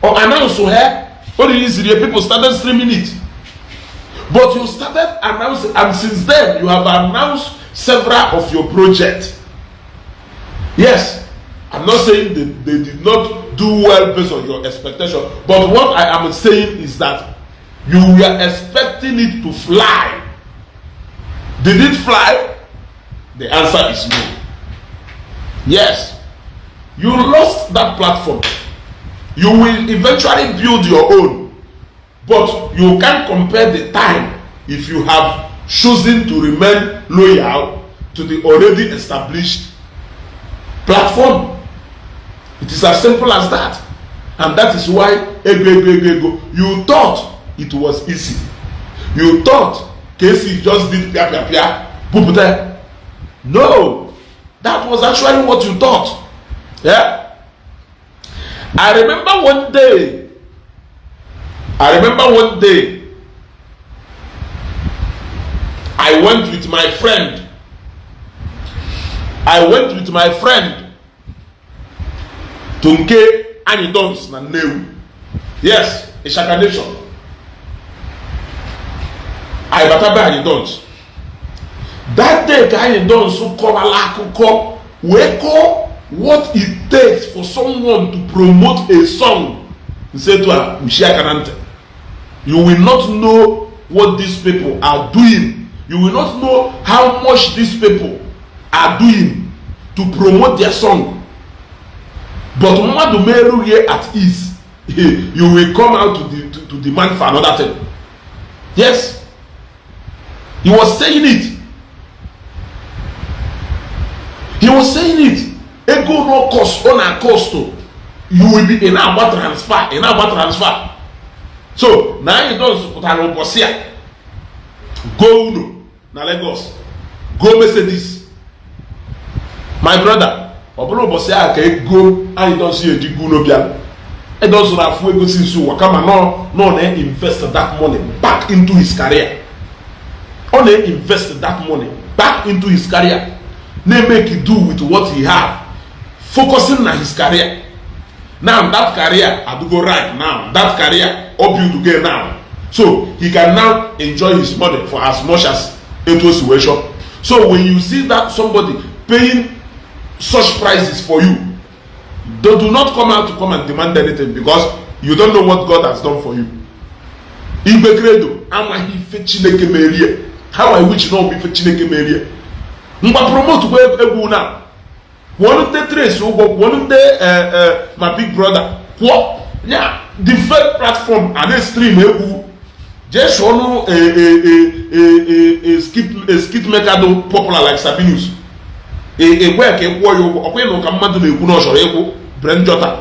Or announce her, or release it, people started streaming it. But you started announcing, and since then you have announced several of your projects. Yes, I'm not saying they did not do well based on your expectation, but what I am saying is that you were expecting it to fly. Did it fly? The answer is no. Yes, you lost that platform. You will eventually build your own, but you can't compare the time if you have chosen to remain loyal to the already established platform. It is as simple as that. And that is why ego, ego, ego, ego, you thought it was easy. You thought KC just did pia pia pia bupụta. No, that was actually what you thought. Yeah, I remember one day, I remember one day I went with my friend. I went with my friend to nke Anyị Dons na Nnewi. Yes, Ishaka Nation. Anyị bata be Anyị Dons. That day ka Anyị Dons kọwala akụkọ wee kọọ what it takes for someone to promote a song. Nsetu a kpuchie aka na ntị. You will not know what these people are doing. You will not know how much these people are doing to promote their song. But mmadụ merughị at ease, you will come out to demand for another thing. Yes, he was saying it. He was saying it. Ego no cost, ọ na cost. You will be ị na-agba transfer, ị na-agba transfer. So na Anyị Dons pụtara ụbọchị a go unu na Lagos, go Mercedes. My brother, ọ bụrụ ụbọchị ahụ ka ego anyị dozi eji gu n'obịa edozụrụ afụ ego sinsi ụwa, kama nọ na-invest that money back into his career. Ọ na-invest that money back into his career, na-emeke do with what he have, focusing na his career. Now that career adugo right now, that career ọ build again now, so he can now enjoy his money for as much as etu o si wee chọọ. So when you see that somebody paying such prices for you, they do not come out to come and demand anything, because you don't know what God has done for you. Igwe Credo amaghị ife Chineke merie. How I wish na ọ bụ ife Chineke merie. Ngwa, promote kwa egwu na kwụọ ndị Trace ụgwọ, kwụọ ndị ma Big Brother, kwụọ ya different platform a na-stream egwu. Jee sụọnụ a skit maker do popular like Sabinus, egwe ka ị kwụọ ya ụgwọ. Ọkwa ịnụ ka mmadụ na-ekwu na ọ chọrọ ịkwụ Brain Jota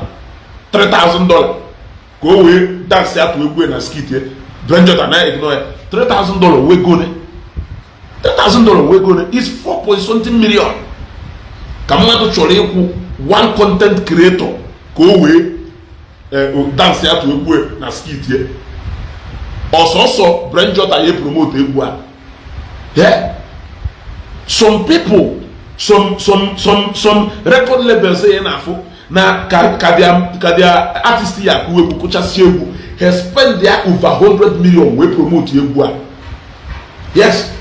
$3,000 ka o wee dance atụ egwu na skit ya. Brain Jota na ignore ya. $3,000 wee gone, $3,000 wee gone is 4 point something million ka mmadụ chọrọ ịkwụ one content creator ka o wee dance atụ egwu na skit ya. Ọsọsọ Brain Jota ya promote egwu a. Yeah, some people, some record labels ya na-afụ na ka their artist ya akụ egwu, kụchasị egwu, ha spend their over 100 million wee promote egwu a. Yes,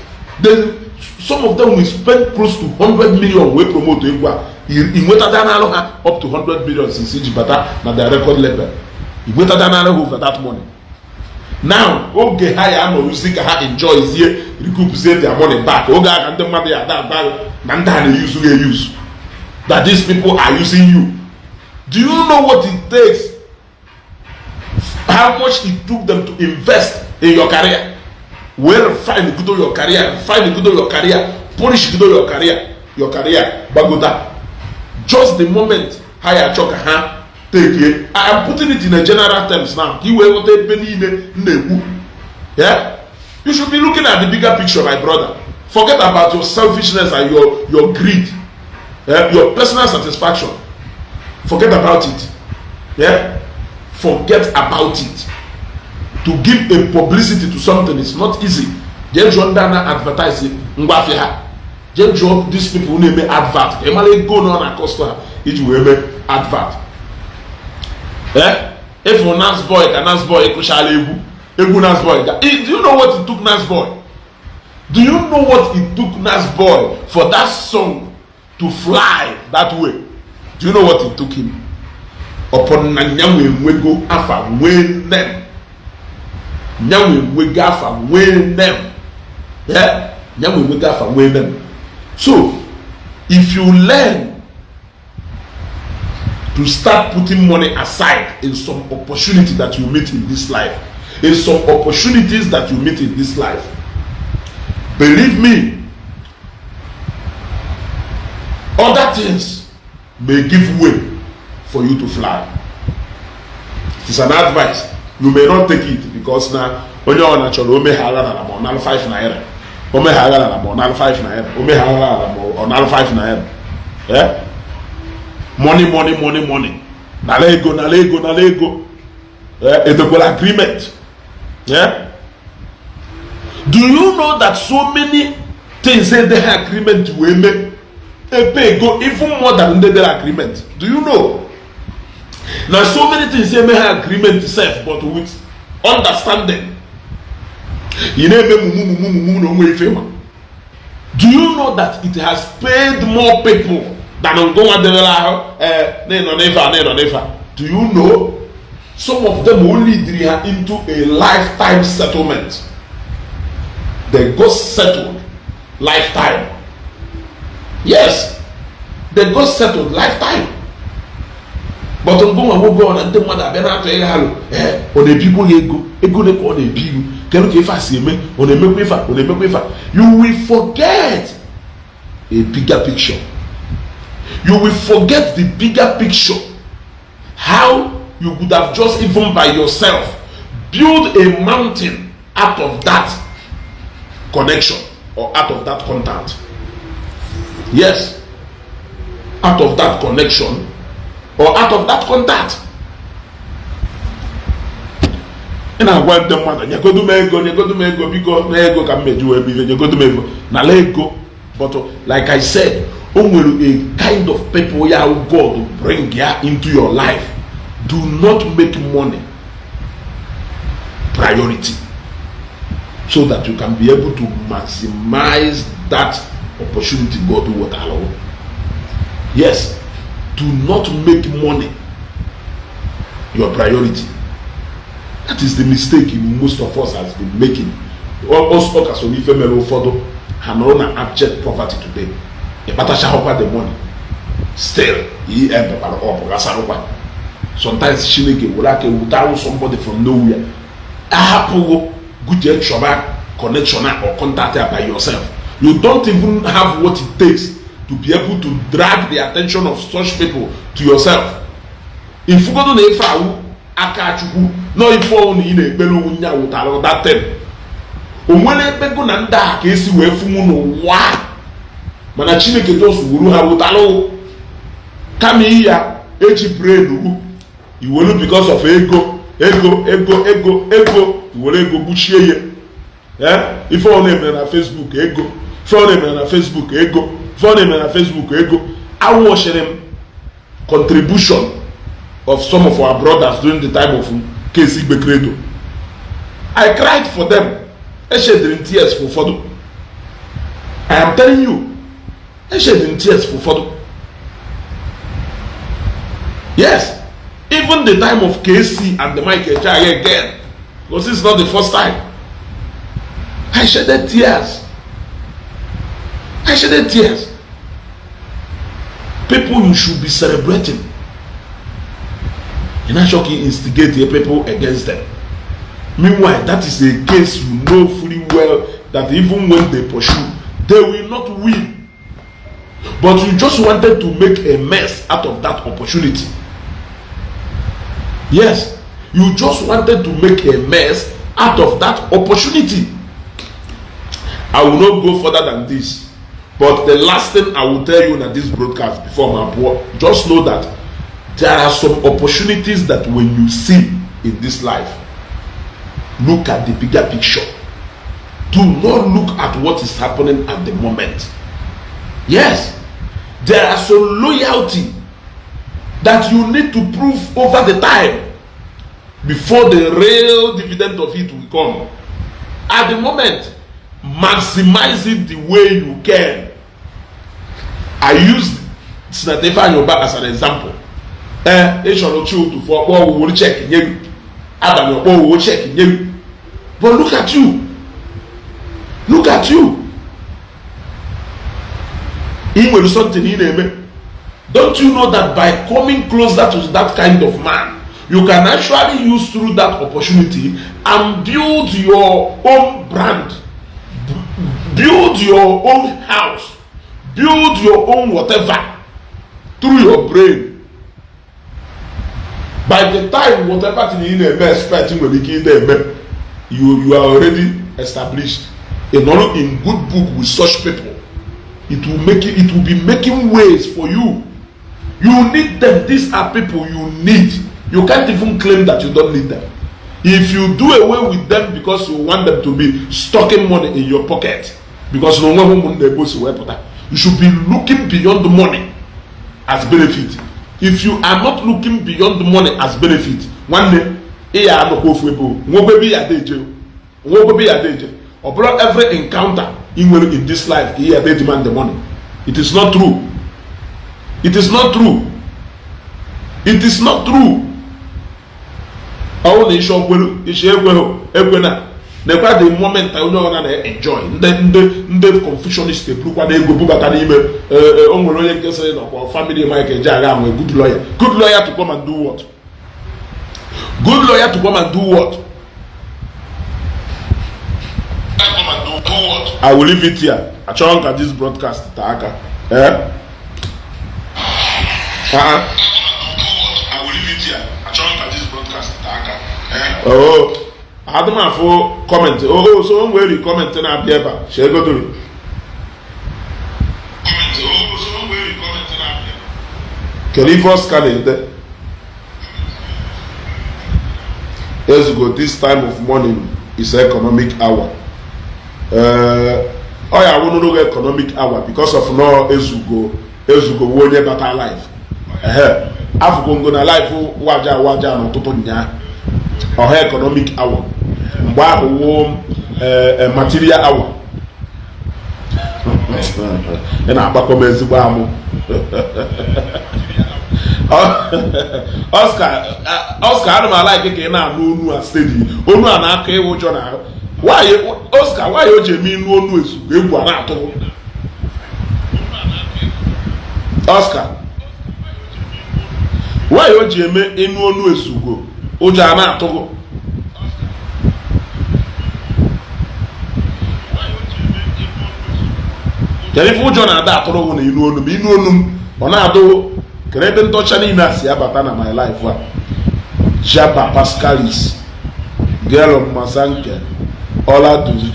they, some of them will spend close to 100 million wee promote egwu a. Ị nwetada n'alụ ha up to 100 million since iji bata na their record label. Ị nwetada n'alụ ha over that money. Now oge ha ya anọrụzi ka ha enjoy zie, recoup zie their money back, oge a ka ndị mmadụ ya ada aba na ndị a na-eyuzu ga eyuzu, that these people are using you. Do you know what it takes, how much it took them to invest in your career, wee refine gudo your career, refine gudo your career, polish gudo your career, your career gbagota? Just the moment ha ya achọ ka ha take, I am putting it in a general terms now ka i wee ghọta ebe niile m na-ekwu. Yeah, you should be looking at the bigger picture, my brother. Forget about your selfishness and your greed, yeah? Your personal satisfaction, forget about it. Yeah, forget about it. To give a publicity to something is not easy. Jee jụọ ndị a na-advertise ngwaafịa ha. Jee jụọ these people na-eme advert ka ị mara ego na ọ na-cost ha iji wee mee advert. Eh, ịfụ Nas Boy, ka Nas Boy kụchala egwu, egwu Nas Boy ga. Do you know what it took Nas Boy? Do you know what it took Nas Boy for that song to fly that way? Do you know what it took him? Upon na nyanwe nwego afa, nwee name, nyanwe nwego afa, nwee name. Yeah, nyanwe nwego afa, nwee name. So if you learn to start putting money aside in some opportunity that you meet in this life, in some opportunities that you meet in this life, believe me, other things may give way for you to fly. It is an advice. You may not take it because na onye ọ na chọrọ omeghala na ma ọ nalụ 5 naira, omeghala na ma ọ nalụ 5 naira, omeghala na ma ọ nalụ 5 naira. Eh? Money, money, money, money, nala ego, nala ego, nala ego. Eh, edekwala agreement. Yeah? Do you know that so many things say they agreement wee mee ebe ego even more than ndị dere agreement? Do you know na so many things eme ha agreement sef, but with understanding, ị na-eme mumu mumu mumu na onwe ife ma? Do you know that it has paid more people than ngụnwa debere ahụ ee na ịnọ n'ife a, na ịnọ n'ife a? Do you know some of them only lead ha into a lifetime settlement? They got settled lifetime. Yes, they got settled lifetime. But ngụnwa nwoke ọ na ndị mmadụ abịa na-atụ ịgha alụ, ee, ọ na-ebikwu ya ego, ego ole ka ọ na-ebi ihu, kedu ka ife a si eme, ọ na-emekwa ife a, ọ na-emekwa ife a. You will forget a bigger picture. You will forget the bigger picture, how you would have just even by yourself build a mountain out of that connection or out of that contact. Yes. out of that connection or out of that contact. Ị na-agwa ndị mmadụ, "Nyegodu m ego, nyegodu m ego, biko, na ego ka m meji wee bido, nyegodu m ego." Nala ego. But like I said, o nwere a kind of people ya God bring ya into your life. Do not make money priority so that you can be able to maximize that opportunity God will allow. Yes, do not make money your priority. That is the mistake most of us has been making. Ọ ka so n'ife mere ụfọdụ ha nọrọ na abject poverty today. Ịkpatachahụkwa the money, still ihe bekwara ọ bụ ghasarụkwa. Sometimes Chineke were aka ewutarụ somebody from nowhere, ahapụghị guje chọba connection or contact by yourself. You don't even have what it takes to be able to drag the attention of such people to yourself. Ifugodo na ife awụ aka Chukwu nọ, ife ọnwụ na ị na-ekpere onwe nya wụtara that thing. O nwere ekpego na ndị a ka esi wee funwu n'ụwa, mana Chineke just wuru ha wụtara kama iya eji brain wu iwelu because of ego, ego, ego, ego, ego, iwere ego gbuchie ya. Ife ọ na-eme na Facebook, ego. Ife ọ na-eme na Facebook, ego. Ife ọ na-eme na Facebook, ego. Awọchiri m contribution of some of our brothers during the time of case Igbe Credo. I cried for them. Eshediri m tears for ụfọdụ. I am telling you, eshediri m tears for ụfọdụ. Yes, even the time of KC and the Mike Ejeagha again, because this is not the first time, I shedded tears. I shedded tears. People you should be celebrating, you now shock instigate the people against them. Meanwhile, that is a case you know fully well that even when they pursue, they will not win, but you just wanted to make a mess out of that opportunity. Yes, you just wanted to make a mess out of that opportunity. I will not go further than this, but the last thing I will tell you in this broadcast before my poor, just know that there are some opportunities that when you see in this life, look at the bigger picture. Do not look at what is happening at the moment. Yes, there are some loyalty that you need to prove over the time before the real dividend of it will come. At the moment, maximize it the way you can. I used Senator Ifeanyi Ubah as an example. Ee, ị chọrọ chi otu fọ ọkpọ owuwe cheque nye gị, abalị ọkpọ owuwe cheque nye gị. But look at you, look at you. Ị nwere something ị na-eme. Don't you know that by coming closer to that kind of man, you can actually use through that opportunity and build your own brand, build your own house, build your own whatever through your brain? By the time whatever thing ị na-eme expect nwere ike ị na-eme, you are already established in order in good book with such people. It will be making ways for you. You need them. These are people you need. You can't even claim that you don't need them. If you do away with them because you want them to be stocking money in your pocket, because na onweghị ụmụnna ebe o si wee pụta, you should be looking beyond the money as benefit. If you are not looking beyond the money as benefit, nwanne, ị ya anọkwa ofu ebe o nwekwa ebe ị ya ada eje, nwekwa ebe ị ya ada eje. Ọ bụrụ every encounter ị nwere in this life ka ị ya ada demand the money. It is not true. It is not true. It is not true. Ọwụ na ịchọ kwelu, ịchọ ekweghị, ekwena. Nekwa the moment onye ọbụla na-enjoy, ndị confusionist eburukwa na ego bubata n'ime. O nwere onye nke sịrị nakwa family Mike Ejeagha nwe good lawyer. Good lawyer to come and do what? Good lawyer to come and do what? Come and do what? I will leave it here. Achọrọ m ka this broadcast taa aka. Eh? Uh-uh. I will leave it here. Achọrọ m ka this broadcast taa aka. Eh? Oh, adị m afụ comment. Oh, so o nwere comment na-abịa ebe a. Chegodoro. Comment. Oh, so o nwere comment na-abịa. Kedu ife Oscar na-ede? Ezugo, this time of morning is economic hour. Ọ ya awụ n'oge economic hour because of no Ezugo. Ezugo wu onye bata live. Ehe, afụgo na live waja waja n'ụtụtụ nyaa, ọha economic hour. Mgbe ahụ wuo material hour. Ị na-agbakọ m ezigbo amụ. Oscar, Oscar, ana m a-like ka ị na-anụ onu a steady. Onu a na-akọ ịwụ ụjọ na ahụ. Why, Oscar? Why o ji eme inu onu Ezugo, egwu a na-atụ? Oscar, why o ji eme inu onu Ezugo, ụjọ a na-atụ? Kedu ife ụjọ na-ada atụrụ na inu onu m? Inu onu m, ọ na-adụ. Kedu ebe ndị ọcha niile a si abata na my life a? Jaba Pascalis, Gelon Masanke,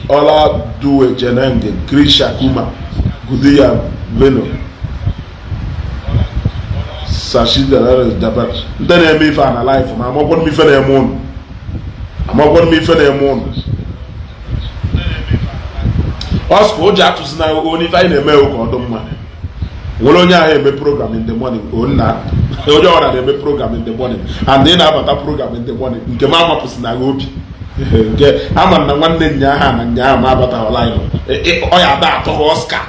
Oladuwe Jenenge, Grisha Kuma, Gudiya Veno, Sashidaba. Ndị na-eme ife a na life ma amakwanụ m ife na-eme ụnụ, amakwanụ m ife na-eme ụnụ. Ọsụkwa ụjọ atụzi na onye ife anyị na-eme ka ọ dị mma. Nwere onye ahụ eme program in the morning, o nna, onye ọra na-eme program in the morning, and ị na-abata program in the morning nke m amapụsị na obi nke ama na nwanne nyaa na nyaa ma abataghọla anyị. Ọ ya ada atọghị Oscar,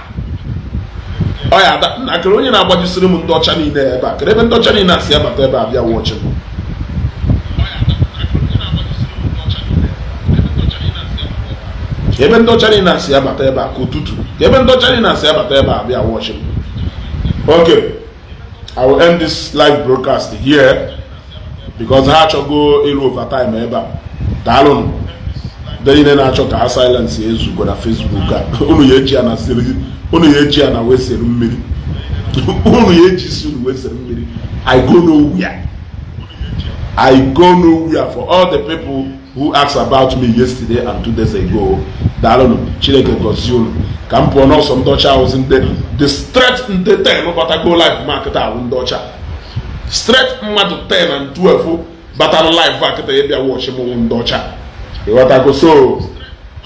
ọ ya ada na kere onye na-agbajisiri m ndị ọcha niile ebe a. Kere ebe ndị ọcha niile a si abata ebe a bịa wọchị m? Ebe ndị ọcha niile a si abata ebe a ka ụtụtụ, ebe ndị ọcha niile a si abata ebe a bịa wọchị m. Okay, I will end this live broadcast here because ha achọgo ịrụ overtime ebe a. Daalụnụ ndị niile na-achọ ka ha silence Ezugo na Facebook a. Unu ya eji ya na siri, unu ya eji ya na wee sere mmiri, unu ya eji isi unu wee sere mmiri. I go nowhere, I go nowhere. For all the people who asked about me yesterday and 2 days ago, daalụnụ. Chineke gọzie unu. Ka m pụọ n'ọsọ. Ndị ọcha ahụzi ndị the straight, ndị 10 batago live market ahụ, ndị ọcha straight mmadụ 10 and 12 batara live market ịbịa watch m, ndị ọcha, ịghọtago? So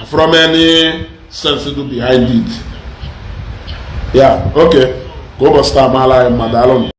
from any sense do behind it, yeah. Okay, ka ụbọchị taa maala anyị mma. Daalụnụ.